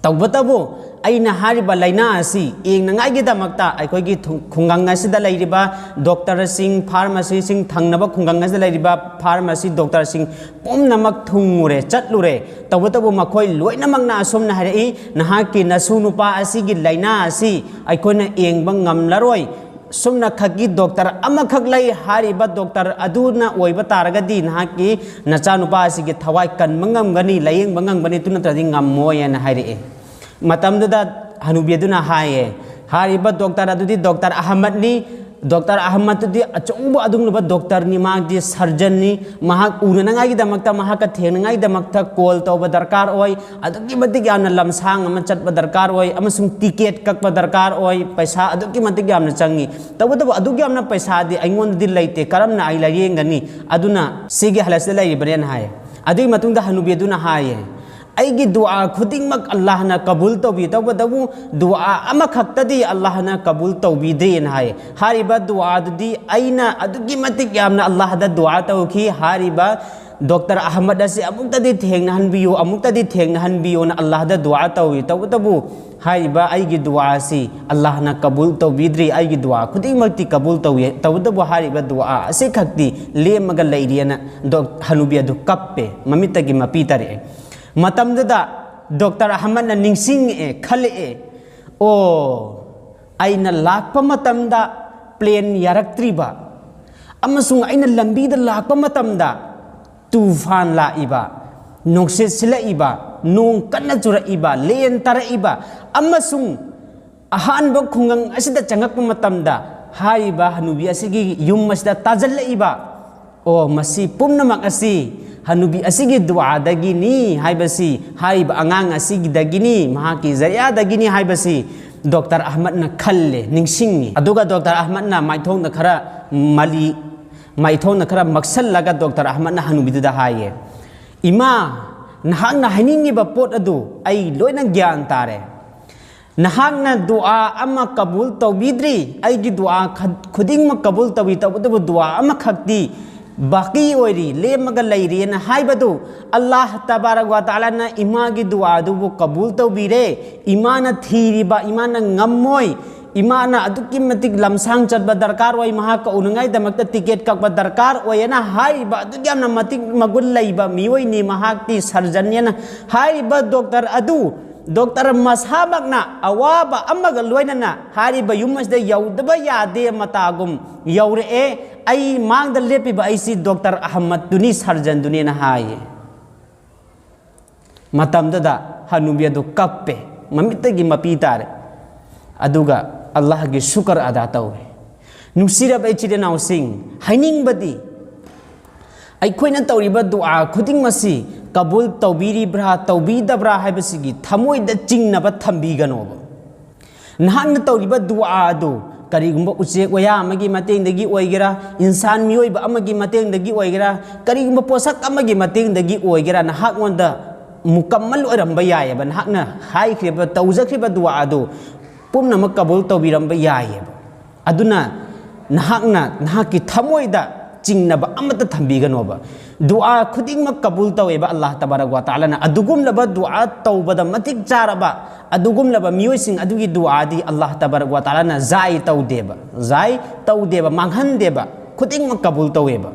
ꯇꯧꯕꯇꯕꯨ ꯑꯩꯅ ꯍꯥꯏꯔꯤꯕ ꯂꯥꯏꯅꯥ ꯑꯁꯤ ꯌꯦꯡꯅꯉꯥꯏꯒꯤꯗꯃꯛꯇ ꯑꯩꯈꯣꯏꯒꯤ ꯊꯨ-, ꯈꯨꯡꯒꯪ ꯑꯁꯤꯗ ꯂꯩꯔꯤꯕ ꯗꯣꯛꯇꯔꯁꯤꯡ, ꯐꯥꯔꯃꯥꯁꯤꯁꯤꯡ, ꯊꯪꯅꯕ ꯈꯨꯡꯒꯪ ꯑꯁꯤꯗ ꯂꯩꯔꯤꯕ ꯐꯥꯔꯃꯥꯁꯤ ꯗꯣꯛꯇꯔꯁꯤꯡ ꯄꯨꯝꯅꯃꯛ ꯊꯨꯡꯉꯨꯔꯦ, ꯆꯠꯂꯨꯔꯦ꯫ ꯇꯧꯕꯇꯕꯨ ꯃꯈꯣꯏ ꯂꯣꯏꯅꯃꯛꯅ ꯑꯁꯨꯝꯅ ꯍꯥꯏꯔꯛꯏ, "ꯅꯍꯥꯛꯀꯤ ꯅꯁꯨ ꯅꯨꯄꯥ ꯑꯁꯤꯒꯤ ꯂꯥꯏꯅꯥ ꯑꯁꯤ ꯑꯩꯈꯣꯏꯅ ꯌꯦꯡꯕ ꯉꯝꯂꯔꯣꯏ꯫ ꯁꯨꯝꯅ ꯈꯛꯀꯤ ꯗꯣꯛꯇꯔ ꯑꯃꯈꯛ ꯂꯩ, ꯍꯥꯏꯔꯤꯕ ꯗꯣꯛꯇꯔ ꯑꯗꯨꯅ ꯑꯣꯏꯕ ꯇꯥꯔꯒꯗꯤ ꯅꯍꯥꯛꯀꯤ ꯅꯆꯥꯅꯨꯄꯥ ꯑꯁꯤꯒꯤ ꯊꯋꯥꯏ ꯀꯟꯕ ꯉꯝꯒꯅꯤ, ꯂꯥꯌꯦꯡꯕ ꯉꯝꯒꯅꯤ, ꯑꯗꯨ ꯅꯠꯇ꯭ꯔꯗꯤ ꯉꯝꯃꯣꯏ" ꯍꯥꯏꯅ ꯍꯥꯏꯔꯛꯑꯦ꯫ ꯃꯇꯝꯗꯨꯗ ꯍꯅꯨꯕꯤ ꯑꯗꯨꯅ ꯍꯥꯏꯌꯦ, "ꯍꯥꯏꯔꯤꯕ ꯗꯣꯛꯇꯔ ꯑꯗꯨꯗꯤ ꯗꯣꯛꯇꯔ ꯑꯍꯃꯗꯅꯤ꯫ ꯗꯣꯛꯇꯔ ꯑꯍꯃꯗꯇꯨꯗꯤ ꯑꯆꯧꯕ ꯑꯗꯨꯒꯨꯝꯂꯕ ꯗꯣꯛꯇꯔꯅꯤ, ꯃꯍꯥꯛꯇꯤ ꯁꯔꯖꯟꯅꯤ꯫ ꯃꯍꯥꯛ ꯎꯅꯅꯉꯥꯏꯒꯤꯗꯃꯛꯇ, ꯃꯍꯥꯛꯀ ꯊꯦꯡꯅꯉꯥꯏꯒꯤꯗꯃꯛꯇ ꯀꯣꯜ ꯇꯧꯕ ꯗꯔꯀꯥꯔ ꯑꯣꯏ, ꯑꯗꯨꯛꯀꯤ ꯃꯇꯤꯛ ꯌꯥꯝꯅ ꯂꯝꯁꯥꯡ ꯑꯃ ꯆꯠꯄ ꯗꯔꯀꯥꯔ ꯑꯣꯏ, ꯑꯃꯁꯨꯡ ꯇꯤꯀꯦꯠ ꯀꯛꯄ ꯗꯔꯀꯥꯔ ꯑꯣꯏ, ꯄꯩꯁꯥ ꯑꯗꯨꯛꯀꯤ ꯃꯇꯤꯛ ꯌꯥꯝꯅ ꯆꯪꯉꯤ꯫ ꯇꯧꯕꯇꯕꯨ ꯑꯗꯨꯛ ꯌꯥꯝꯅ ꯄꯩꯁꯥꯗꯤ ꯑꯩꯉꯣꯟꯗꯗꯤ ꯂꯩꯇꯦ, ꯀꯔꯝꯅ ꯑꯩ ꯂꯥꯏꯌꯦꯡꯒꯅꯤ? ꯑꯗꯨꯅ ꯁꯤꯒꯤ ꯍꯥꯂꯠꯁꯤꯗ ꯂꯩꯔꯤꯕꯅꯦꯅ" ꯍꯥꯏ꯫ ꯑꯗꯨꯒꯤ ꯃꯇꯨꯡꯗ ꯍꯅꯨꯕꯤ ꯑꯗꯨꯅ ꯍꯥꯏꯌꯦ, "ꯑꯩꯒꯤ ꯗꯨꯋꯥ ꯈꯨꯗꯤꯡꯃꯛ ꯑꯜꯂꯥꯍꯅ ꯀꯕꯨꯜ ꯇꯧꯕꯤ, ꯇꯧꯕꯇꯕꯨ ꯗꯨꯋꯥ ꯑꯃꯈꯛꯇꯗꯤ ꯑꯜꯂꯥꯍꯅ ꯀꯕꯨꯜ ꯇꯧꯕꯤꯗ꯭ꯔꯦꯅ" ꯍꯥꯏ꯫ ꯍꯥꯏꯔꯤꯕ ꯗꯨꯋꯥꯗꯨꯗꯤ ꯑꯩꯅ ꯑꯗꯨꯛꯀꯤ ꯃꯇꯤꯛ ꯌꯥꯝꯅ ꯑꯜꯂꯥꯍꯗ ꯗꯨꯋꯥ ꯇꯧꯈꯤ, ꯍꯥꯏꯔꯤꯕ ꯗꯣꯛꯇꯔ ꯑꯍꯃꯗ ꯑꯁꯤ ꯑꯃꯨꯛꯇꯗꯤ ꯊꯦꯡꯅꯍꯟꯕꯤꯌꯨ, ꯑꯃꯨꯛꯇꯗꯤ ꯊꯦꯡꯅꯍꯟꯕꯤꯌꯨꯅ ꯑꯜꯂꯥꯍꯗ ꯗꯨꯋꯥ ꯇꯧꯏ꯫ ꯇꯧꯕꯇꯕꯨ ꯍꯥꯏꯔꯤꯕ ꯑꯩꯒꯤ ꯗꯨꯋꯥ ꯑꯁꯤ ꯑꯜꯂꯥꯍꯅ ꯀꯕꯨꯜ ꯇꯧꯕꯤꯗ꯭ꯔꯤ꯫ ꯑꯩꯒꯤ ꯗꯨꯋꯥ ꯈꯨꯗꯤꯡꯃꯛꯇꯤ ꯀꯕꯨꯜ ꯇꯧꯏ꯫ ꯇꯧꯕꯇꯕꯨ ꯍꯥꯏꯔꯤꯕ ꯗꯨꯋꯥ ꯑꯁꯤꯈꯛꯇꯤ ꯂꯦꯝꯃꯒ ꯂꯩꯔꯤꯑꯅ ꯗꯣꯛ-, ꯍꯅꯨꯕꯤ ꯑꯗꯨ ꯀꯞꯄꯦ, ꯃꯃꯤꯠꯇꯒꯤ ꯃꯄꯤ ꯇꯥꯔꯛꯑꯦ꯫ ꯃꯇꯝꯗꯨꯗ ꯗꯣꯛꯇꯔ ꯑꯍꯃꯗꯅ ꯅꯤꯡꯁꯤꯡꯉꯛꯑꯦ, ꯈꯜꯂꯛꯑꯦ, "ꯑꯣ, ꯑꯩꯅ ꯂꯥꯛꯄ ꯃꯇꯝꯗ ꯄ꯭ꯂꯦꯟ ꯌꯥꯔꯛꯇ꯭ꯔꯤꯕ, ꯑꯃꯁꯨꯡ ꯑꯩꯅ ꯂꯝꯕꯤꯗ ꯂꯥꯛꯄ ꯃꯇꯝꯗ ꯇꯨꯐꯥꯟ ꯂꯥꯛꯏꯕ, ꯅꯨꯡꯁꯤꯠ ꯁꯤꯜꯂꯛꯏꯕ, ꯅꯣꯡ ꯀꯟꯅ ꯆꯨꯔꯛꯏꯕ, ꯂꯦꯟ ꯇꯥꯔꯛꯏꯕ ꯑꯃꯁꯨꯡ ꯑꯍꯥꯟꯕ ꯈꯨꯡꯒꯪ ꯑꯁꯤꯗ ꯆꯪꯉꯛꯄ ꯃꯇꯝꯗ ꯍꯥꯏꯔꯤꯕ ꯍꯅꯨꯕꯤ ꯑꯁꯤꯒꯤ ꯌꯨꯝ ꯑꯁꯤꯗ ꯇꯥꯖꯜꯂꯛꯏꯕ, ꯑꯣ, ꯃꯁꯤ ꯄꯨꯝꯅꯃꯛ ꯑꯁꯤ ꯍꯅꯨꯕꯤ ꯑꯁꯤꯒꯤ ꯗꯨꯋꯥꯗꯒꯤꯅꯤ ꯍꯥꯏꯕꯁꯤ, ꯍꯥꯏꯔꯤꯕ ꯑꯉꯥꯡ ꯑꯁꯤꯒꯤꯗꯒꯤꯅꯤ, ꯃꯍꯥꯛꯀꯤ ꯖꯔꯤꯌꯥꯗꯒꯤꯅꯤ ꯍꯥꯏꯕꯁꯤ ꯗꯣꯛꯇꯔ ꯑꯍꯃꯗꯅ ꯈꯜꯂꯦ, ꯅꯤꯡꯁꯤꯡꯉꯤ꯫ ꯑꯗꯨꯒ ꯗꯣꯛꯇꯔ ꯑꯍꯃꯗꯅ ꯃꯥꯏꯊꯣꯡꯗ ꯈꯔ ꯃꯂꯤ, ꯃꯥꯏꯊꯣꯡꯗ ꯈꯔ ꯃꯛꯁꯜꯂꯒ ꯗꯣꯛꯇꯔ ꯑꯍꯃꯗꯅ ꯍꯅꯨꯕꯤꯗꯨꯗ ꯍꯥꯏꯌꯦ, "ꯏꯃꯥ, ꯅꯍꯥꯛꯅ ꯍꯥꯏꯅꯤꯡꯉꯤꯕ ꯄꯣꯠ ꯑꯗꯨ ꯑꯩ ꯂꯣꯏꯅ ꯒ꯭ꯌꯥꯟ ꯇꯥꯔꯦ꯫ ꯅꯍꯥꯛꯅ ꯗꯨꯋꯥ ꯑꯃ ꯀꯕꯨꯜ ꯇꯧꯕꯤꯗ꯭ꯔꯤ, ꯑꯩꯒꯤ ꯗꯨꯋꯥ ꯈ-, ꯈꯨꯗꯤꯡꯃꯛ ꯀꯕꯨꯜ ꯇꯧꯏ, ꯇꯧꯕꯇꯕꯨ ꯗꯨꯋꯥ ꯑꯃꯈꯛꯇꯤ ꯕꯥꯀꯤ ꯑꯣꯏꯔꯤ, ꯂꯦꯝꯃꯒ ꯂꯩꯔꯤꯅ ꯍꯥꯏꯕꯗꯨ, ꯑꯜꯂꯥꯍ ꯇꯕꯥꯔꯛ ꯋꯥ ꯇꯥꯂꯥꯅ ꯏꯃꯥꯒꯤ ꯗꯨꯋꯥꯗꯨꯕꯨ ꯀꯕꯨꯜ ꯇꯧꯕꯤꯔꯦ꯫ ꯏꯃꯥꯅ ꯊꯤꯔꯤꯕ, ꯏꯃꯥꯅ ꯉꯝꯃꯣꯏ, ꯏꯃꯥꯅ ꯑꯗꯨꯛꯀꯤ ꯃꯇꯤꯛ ꯂꯝꯁꯥꯡ ꯆꯠꯄ ꯗꯔꯀꯥꯔ ꯑꯣꯏ, ꯃꯍꯥꯛꯀ ꯎꯅꯉꯥꯏꯗꯃꯛꯇ ꯇꯤꯀꯦꯠ ꯀꯛꯄ ꯗꯔꯀꯥꯔ ꯑꯣꯏꯌꯦꯅ ꯍꯥꯏꯔꯤꯕ ꯑꯗꯨꯛ ꯌꯥꯝꯅ ꯃꯇꯤꯛ ꯃꯒꯨꯟ ꯂꯩꯕ ꯃꯤꯑꯣꯏꯅꯤ꯫ ꯃꯍꯥꯛꯇꯤ ꯁꯔꯖꯟꯅꯦꯅ ꯍꯥꯏꯔꯤꯕ ꯗꯣꯛꯇꯔ ꯑꯗꯨ, ꯗꯣꯛꯇꯔ ꯃꯁꯥꯃꯛꯅ ꯑꯋꯥꯕ ꯑꯃꯒ ꯂꯣꯏꯅꯅ ꯍꯥꯏꯔꯤꯕ ꯌꯨꯝ ꯑꯁꯤꯗ ꯌꯧꯗꯕ ꯌꯥꯗꯦ ꯃꯇꯥꯒꯨꯝ ꯌꯧꯔꯛꯑꯦ꯫ ꯑꯩ ꯃꯥꯡꯗ ꯂꯦꯞꯄꯤꯕ ꯑꯩꯁꯤ ꯗꯣꯛꯇꯔ ꯑꯍꯃꯗꯇꯨꯅꯤ, ꯁꯔꯖꯟꯗꯨꯅꯦꯅ ꯍꯥꯏꯌꯦ꯫ ꯃꯇꯝꯗꯨꯗ ꯍꯅꯨꯕꯤ ꯑꯗꯨ ꯀꯞꯄꯦ, ꯃꯃꯤꯠꯇꯒꯤ ꯃꯄꯤ ꯇꯥꯔꯦ꯫ ꯑꯗꯨꯒ ꯑꯜꯂꯥꯍꯒꯤ ꯁꯨꯀꯔ ꯑꯗꯥ ꯇꯧꯏ꯫ ꯅꯨꯡꯁꯤꯔꯕ ꯏꯆꯤꯜ ꯏꯅꯥꯎꯁꯤꯡ, ꯍꯥꯏꯅꯤꯡꯕꯗꯤ ꯑꯩꯈꯣꯏꯅ ꯇꯧꯔꯤꯕ ꯗꯨꯋꯥ ꯈꯨꯗꯤꯡꯃꯛꯁꯤ ꯀꯕꯨꯜ ꯇꯧꯕꯤꯔꯤꯕ꯭ꯔꯥ ꯇꯧꯕꯤꯗꯕ꯭ꯔꯥ ꯍꯥꯏꯕꯁꯤꯒꯤ ꯊꯃꯣꯏꯗ ꯆꯤꯡꯅꯕ ꯊꯝꯕꯤꯒꯅꯣꯕ꯫ ꯅꯍꯥꯛꯅ ꯇꯧꯔꯤꯕ ꯗꯨꯋꯥ ꯑꯗꯨ ꯀꯔꯤꯒꯨꯝꯕ ꯎꯆꯦꯛ ꯋꯥꯌꯥ ꯑꯃꯒꯤ ꯃꯇꯦꯡꯗꯒꯤ ꯑꯣꯏꯒꯦꯔꯥ, ꯏꯟꯁꯥꯟ ꯃꯤꯑꯣꯏꯕ ꯑꯃꯒꯤ ꯃꯇꯦꯡꯗꯒꯤ ꯑꯣꯏꯒꯦꯔꯥ, ꯀꯔꯤꯒꯨꯝꯕ ꯄꯣꯠꯁꯛ ꯑꯃꯒꯤ ꯃꯇꯦꯡꯗꯒꯤ ꯑꯣꯏꯒꯦꯔꯥ, ꯅꯍꯥꯛꯉꯣꯟꯗ ꯃꯨꯀꯝꯃꯜ ꯑꯣꯏꯔꯝꯕ ꯌꯥꯏꯑꯕ꯫ ꯅꯍꯥꯛꯅ ꯍꯥꯏꯈ꯭ꯔꯤꯕ, ꯇꯧꯖꯈ꯭ꯔꯤꯕ ꯗꯨꯋꯥ ꯑꯗꯨ ꯄꯨꯝꯅꯃꯛ ꯀꯕꯨꯜ ꯇꯧꯕꯤꯔꯝꯕ ꯌꯥꯏꯑꯕ꯫ ꯑꯗꯨꯅ ꯅꯍꯥꯛꯅ ꯅꯍꯥꯛꯀꯤ ꯊꯃꯣꯏꯗ ꯆꯤꯡꯅꯕ ꯑꯃꯠꯇ ꯊꯝꯕꯤꯒꯅꯣꯕ꯫ ꯗꯨꯋꯥ ꯈꯨꯗꯤꯡꯃꯛ ꯀꯕꯨꯜ ꯇꯧꯋꯦꯕ ꯑꯜꯂꯥꯍ ꯇꯕꯥꯔꯛ ꯋꯥ ꯇꯥꯂꯥꯅ꯫ ꯑꯗꯨꯒꯨꯝꯂꯕ ꯗꯨꯋꯥ ꯇꯧꯕꯗ ꯃꯇꯤꯛ ꯆꯥꯔꯕ ꯑꯗꯨꯒꯨꯝꯂꯕ ꯃꯤꯑꯣꯏꯁꯤꯡ ꯑꯗꯨꯒꯤ ꯗꯨꯋꯥꯗꯤ ꯑꯜꯂꯥꯍ ꯇꯕꯥꯔꯛ ꯋꯥ ꯇꯥꯂꯥꯅ ꯖꯥꯏ ꯇꯧꯗꯦꯕ, ꯖꯥꯏ ꯇꯧꯗꯦꯕ, ꯃꯥꯡꯍꯟꯗꯦꯕ, ꯈꯨꯗꯤꯡꯃꯛ ꯀꯕꯨꯜ ꯇꯧꯋꯦꯕ꯫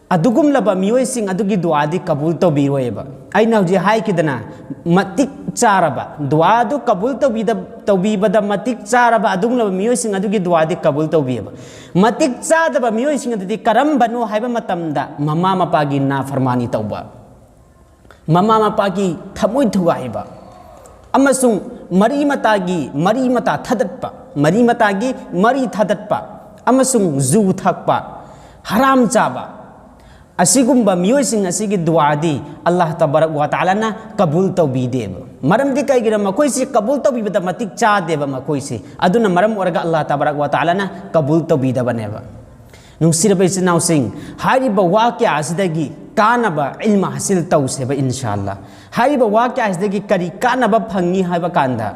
ꯑꯗꯨꯒꯨꯝꯂꯕ ꯃꯤꯑꯣꯏꯁꯤꯡ ꯑꯗꯨꯒꯤ ꯗꯨꯋꯥꯗꯤ ꯀꯕꯨꯜ ꯇꯧꯕꯤꯔꯣꯏꯕ꯫ ꯑꯩꯅ ꯍꯧꯖꯤꯛ ꯍꯥꯏꯈꯤꯗꯅ, ꯃꯇꯤꯛ ꯆꯥꯔꯕ, ꯗꯨꯋꯥꯗꯨ ꯀꯕꯨꯜ ꯇꯧꯕꯤꯗ-, ꯇꯧꯕꯤꯕꯗ ꯃꯇꯤꯛ ꯆꯥꯔꯕ ꯑꯗꯨꯒꯨꯝꯂꯕ ꯃꯤꯑꯣꯏꯁꯤꯡ ꯑꯗꯨꯒꯤ ꯗꯨꯋꯥꯗꯤ ꯀꯕꯨꯜ ꯇꯧꯕꯤꯑꯕ꯫ ꯃꯇꯤꯛ ꯆꯥꯗꯕ ꯃꯤꯑꯣꯏꯁꯤꯡ ꯑꯗꯨꯗꯤ ꯀꯔꯝꯕꯅꯣ ꯍꯥꯏꯕ ꯃꯇꯝꯗ, ꯃꯃꯥ ꯃꯄꯥꯒꯤ ꯅꯥꯐꯔꯃꯥꯅꯤ ꯇꯧꯕ, ꯃꯃꯥ ꯃꯄꯥꯒꯤ ꯊꯃꯣꯏ ꯊꯨꯒꯥꯏꯕ, ꯑꯃꯁꯨꯡ ꯃꯔꯤ ꯃꯇꯥꯒꯤ ꯃꯔꯤ ꯃꯇꯥ ꯊꯥꯗꯠꯄ, ꯃꯔꯤ ꯃꯇꯥꯒꯤ ꯃꯔꯤ ꯊꯥꯗꯠꯄ, ꯑꯃꯁꯨꯡ ꯖꯨ ꯊꯛꯄ, ꯍꯔꯥꯝ ꯆꯥꯕ, ꯑꯁꯤꯒꯨꯝꯕ ꯃꯤꯑꯣꯏꯁꯤꯡ ꯑꯁꯤꯒꯤ ꯗꯨꯋꯥꯗꯤ ꯑꯜꯂꯥꯍ ꯇꯕꯥꯔꯛ ꯋꯥ ꯇꯥꯂꯥꯅ ꯀꯕꯨꯜ ꯇꯧꯕꯤꯗꯦꯕ꯫ ꯃꯔꯝꯗꯤ ꯀꯩꯒꯤꯅꯣ? ꯃꯈꯣꯏꯁꯤ ꯀꯕꯨꯜ ꯇꯧꯕꯤꯕꯗ ꯃꯇꯤꯛ ꯆꯥꯗꯦꯕ ꯃꯈꯣꯏꯁꯤ꯫ ꯑꯗꯨꯅ ꯃꯔꯝ ꯑꯣꯏꯔꯒ ꯑꯜꯂꯥꯍ ꯇꯕꯥꯔꯛ ꯋꯥ ꯇꯥꯂꯥꯅ ꯀꯕꯨꯜ ꯇꯧꯕꯤꯗꯕꯅꯦꯕ꯫ ꯅꯨꯡꯁꯤꯔꯕ ꯏꯆꯤꯟ ꯏꯅꯥꯎꯁꯤꯡ, ꯍꯥꯏꯔꯤꯕ ꯋꯥꯀ꯭ꯌꯥ ꯑꯁꯤꯗꯒꯤ ꯀꯥꯟꯅꯕ ꯏꯜꯃ ꯍꯥꯁꯤꯜ ꯇꯧꯁꯦꯕ, ꯏꯟꯁꯥ ꯑꯜꯂꯥ꯫ ꯍꯥꯏꯔꯤꯕ ꯋꯥꯀ꯭ꯌꯥ ꯑꯁꯤꯗꯒꯤ ꯀꯔꯤ ꯀꯥꯟꯅꯕ ꯐꯪꯉꯤ ꯍꯥꯏꯕ ꯀꯥꯟꯗ,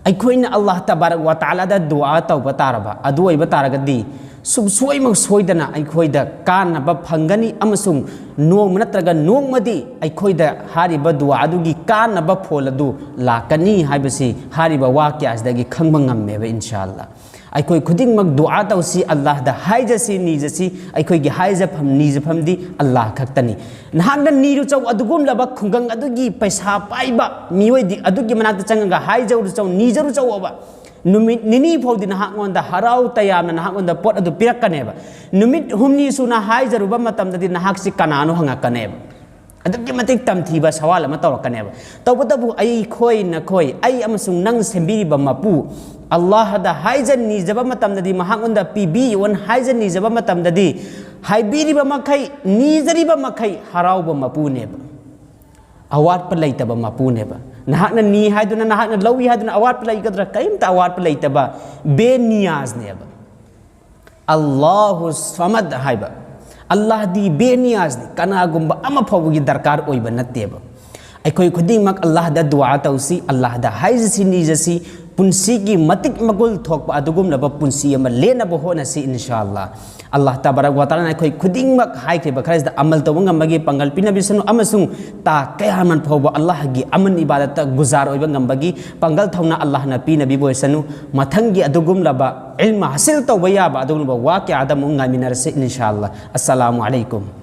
ꯑꯩꯈꯣꯏꯅ ꯑꯜꯂꯥꯍ ꯇꯕꯥꯔꯛ ꯋꯥ ꯇꯥꯂꯥꯗ ꯗꯨꯋꯥ ꯇꯧꯕ ꯇꯥꯔꯕ, ꯑꯗꯨ ꯑꯣꯏꯕ ꯇꯥꯔꯒꯗꯤ, ꯁꯨꯡꯁꯣꯏꯃꯛ ꯁꯣꯏꯗꯅ ꯑꯩꯈꯣꯏꯗ ꯀꯥꯟꯅꯕ ꯐꯪꯒꯅꯤ, ꯑꯃꯁꯨꯡ ꯅꯣꯡꯃ ꯅꯠꯇ꯭ꯔꯒ ꯅꯣꯡꯃꯗꯤ ꯑꯩꯈꯣꯏꯗ ꯍꯥꯏꯔꯤꯕ ꯗꯨꯋꯥ ꯑꯗꯨꯒꯤ ꯀꯥꯟꯅꯕ ꯐꯣꯜ ꯑꯗꯨ ꯂꯥꯛꯀꯅꯤ ꯍꯥꯏꯕꯁꯤ ꯍꯥꯏꯔꯤꯕ ꯋꯥꯀ꯭ꯌꯥ ꯑꯁꯤꯗꯒꯤ ꯈꯪꯕ ꯉꯝꯃꯦꯕ, ꯏꯟꯁꯥ ꯑꯜꯂꯥ꯫ ꯑꯩꯈꯣꯏ ꯈꯨꯗꯤꯡꯃꯛ ꯗꯨꯋꯥ ꯇꯧꯁꯤ, ꯑꯜꯂꯥꯍꯗ ꯍꯥꯏꯖꯁꯤ, ꯅꯤꯖꯁꯤ꯫ ꯑꯩꯈꯣꯏꯒꯤ ꯍꯥꯏꯖꯐꯝ, ꯅꯤꯖꯐꯝꯗꯤ ꯑꯜꯂꯥꯍ ꯈꯛꯇꯅꯤ꯫ ꯅꯍꯥꯛꯅ ꯅꯤꯔꯨꯆꯧ ꯑꯗꯨꯒꯨꯝꯂꯕ ꯈꯨꯡꯒꯪ ꯑꯗꯨꯒꯤ ꯄꯩꯁꯥ ꯄꯥꯏꯕ ꯃꯤꯑꯣꯏꯗꯤ ꯑꯗꯨꯒꯤ ꯃꯅꯥꯛꯇ ꯆꯪꯉꯒ ꯍꯥꯏꯖꯔꯨꯆꯧ, ꯅꯤꯖꯔꯨꯆꯧꯑꯕ꯫ ꯅꯨꯃꯤꯠ ꯅꯤꯅꯤ ꯐꯥꯎꯗꯤ ꯅꯍꯥꯛꯉꯣꯟꯗ ꯍꯔꯥꯎ ꯇꯌꯥꯝꯅ ꯅꯍꯥꯛꯉꯣꯟꯗ ꯄꯣꯠ ꯑꯗꯨ ꯄꯤꯔꯛꯀꯅꯦꯕ꯫ ꯅꯨꯃꯤꯠ ꯍꯨꯝꯅꯤ ꯁꯨꯅ ꯍꯥꯏꯖꯔꯨꯕ ꯃꯇꯝꯗꯗꯤ ꯅꯍꯥꯛꯁꯤ ꯀꯅꯥꯅꯣ ꯍꯪꯉꯛꯀꯅꯦꯕ꯫ ꯑꯗꯨꯛꯀꯤ ꯃꯇꯤꯛ ꯇꯝꯊꯤꯕ ꯁꯋꯥꯜ ꯑꯃ ꯇꯧꯔꯛꯀꯅꯦꯕ꯫ ꯇꯧꯕꯇꯕꯨ ꯑꯩꯈꯣꯏ, ꯅꯈꯣꯏ, ꯑꯩ ꯑꯃꯁꯨꯡ ꯅꯪ ꯁꯦꯝꯕꯤꯔꯤꯕ ꯃꯄꯨ ꯑꯜꯂꯥꯍꯗ ꯍꯥꯏꯖ ꯅꯤꯖꯕ ꯃꯇꯝꯗꯗꯤ, ꯃꯍꯥꯛꯉꯣꯟꯗ ꯄꯤꯕꯤꯌꯣꯅ ꯍꯥꯏꯖ ꯅꯤꯖꯕ ꯃꯇꯝꯗꯗꯤ, ꯍꯥꯏꯕꯤꯔꯤꯕ ꯃꯈꯩ, ꯅꯤꯖꯔꯤꯕ ꯃꯈꯩ ꯍꯔꯥꯎꯕ ꯃꯄꯨꯅꯦꯕ꯫ ꯑꯋꯥꯠꯄ ꯂꯩꯇꯕ ꯃꯄꯨꯅꯦꯕ꯫ ꯅꯍꯥꯛꯅ ꯅꯤ ꯍꯥꯏꯗꯨꯅ, ꯅꯍꯥꯛꯅ ꯂꯧꯏ ꯍꯥꯏꯗꯨꯅ ꯑꯋꯥꯠꯄ ꯂꯩꯒꯗ꯭ꯔꯥ? ꯀꯔꯤꯝꯇ ꯑꯋꯥꯠꯄ ꯂꯩꯇꯕ ꯕꯦꯅꯤꯌꯥꯖꯅꯦꯕ꯫ ꯑꯜꯂꯥꯍꯨ ꯁꯃꯗ ꯍꯥꯏꯕ, ꯑꯜꯂꯥꯍꯗꯤ ꯕꯦꯅꯤꯌꯥꯖꯅꯤ, ꯀꯅꯥꯒꯨꯝꯕ ꯑꯃ ꯐꯥꯎꯕꯒꯤ ꯗꯔꯀꯥꯔ ꯑꯣꯏꯕ ꯅꯠꯇꯦꯕ꯫ ꯑꯩꯈꯣꯏ ꯈꯨꯗꯤꯡꯃꯛ ꯑꯜꯂꯥꯍꯗ ꯗꯨꯋꯥ ꯇꯧꯁꯤ, ꯑꯜꯂꯥꯍꯗ ꯍꯥꯏꯖꯁꯤ, ꯅꯤꯖꯁꯤ, ꯄꯨꯟꯁꯤꯒꯤ ꯃꯇꯤꯛ ꯃꯒꯨꯜ ꯊꯣꯛꯄ ꯑꯗꯨꯒꯨꯝꯂꯕ ꯄꯨꯟꯁꯤ ꯑꯃ ꯂꯦꯟꯅꯕ ꯍꯣꯠꯅꯁꯤ, ꯏꯟꯁꯥ ꯑꯜꯂꯥꯍ꯫ ꯑꯜꯂꯥꯍ ꯇꯕꯥꯔꯛ ꯋꯥ ꯇꯥꯂꯥꯅ ꯑꯩꯈꯣꯏ ꯈꯨꯗꯤꯡꯃꯛ ꯍꯥꯏꯈ꯭ꯔꯤꯕ ꯈꯔꯁꯤꯗ ꯑꯃꯜ ꯇꯧꯕ ꯉꯝꯕꯒꯤ ꯄꯥꯡꯒꯜ ꯄꯤꯅꯕꯤꯁꯅꯨ, ꯑꯃꯁꯨꯡ ꯇꯥ ꯀꯌꯥꯃꯠ ꯐꯥꯎꯕ ꯑꯜꯂꯥꯍꯒꯤ ꯑꯃꯟ ꯏꯕꯥꯗꯠꯇ ꯒꯨꯖꯥꯔ ꯑꯣꯏꯕ ꯉꯝꯕꯒꯤ ꯄꯥꯡꯒꯜ ꯊꯧꯅꯥ ꯑꯜꯂꯥꯍꯅ ꯄꯤꯅꯕꯤꯕ ꯑꯣꯏꯁꯅꯨ꯫ ꯃꯊꯪꯒꯤ ꯑꯗꯨꯒꯨꯝꯂꯕ ꯏꯜꯃ ꯍꯥꯁꯤꯜ ꯇꯧꯕ ꯌꯥꯕ ꯑꯗꯨꯒꯨꯝꯂꯕ ꯋꯥꯀ꯭ꯌꯥꯗ ꯑꯃꯨꯛ ꯉꯥꯏꯃꯤꯟꯅꯔꯁꯤ, ꯏꯟꯁꯥ ꯑꯜꯂꯥꯍ꯫ ꯑꯁꯁꯂꯥꯃꯨ ꯑꯂꯩꯀꯨꯝ꯫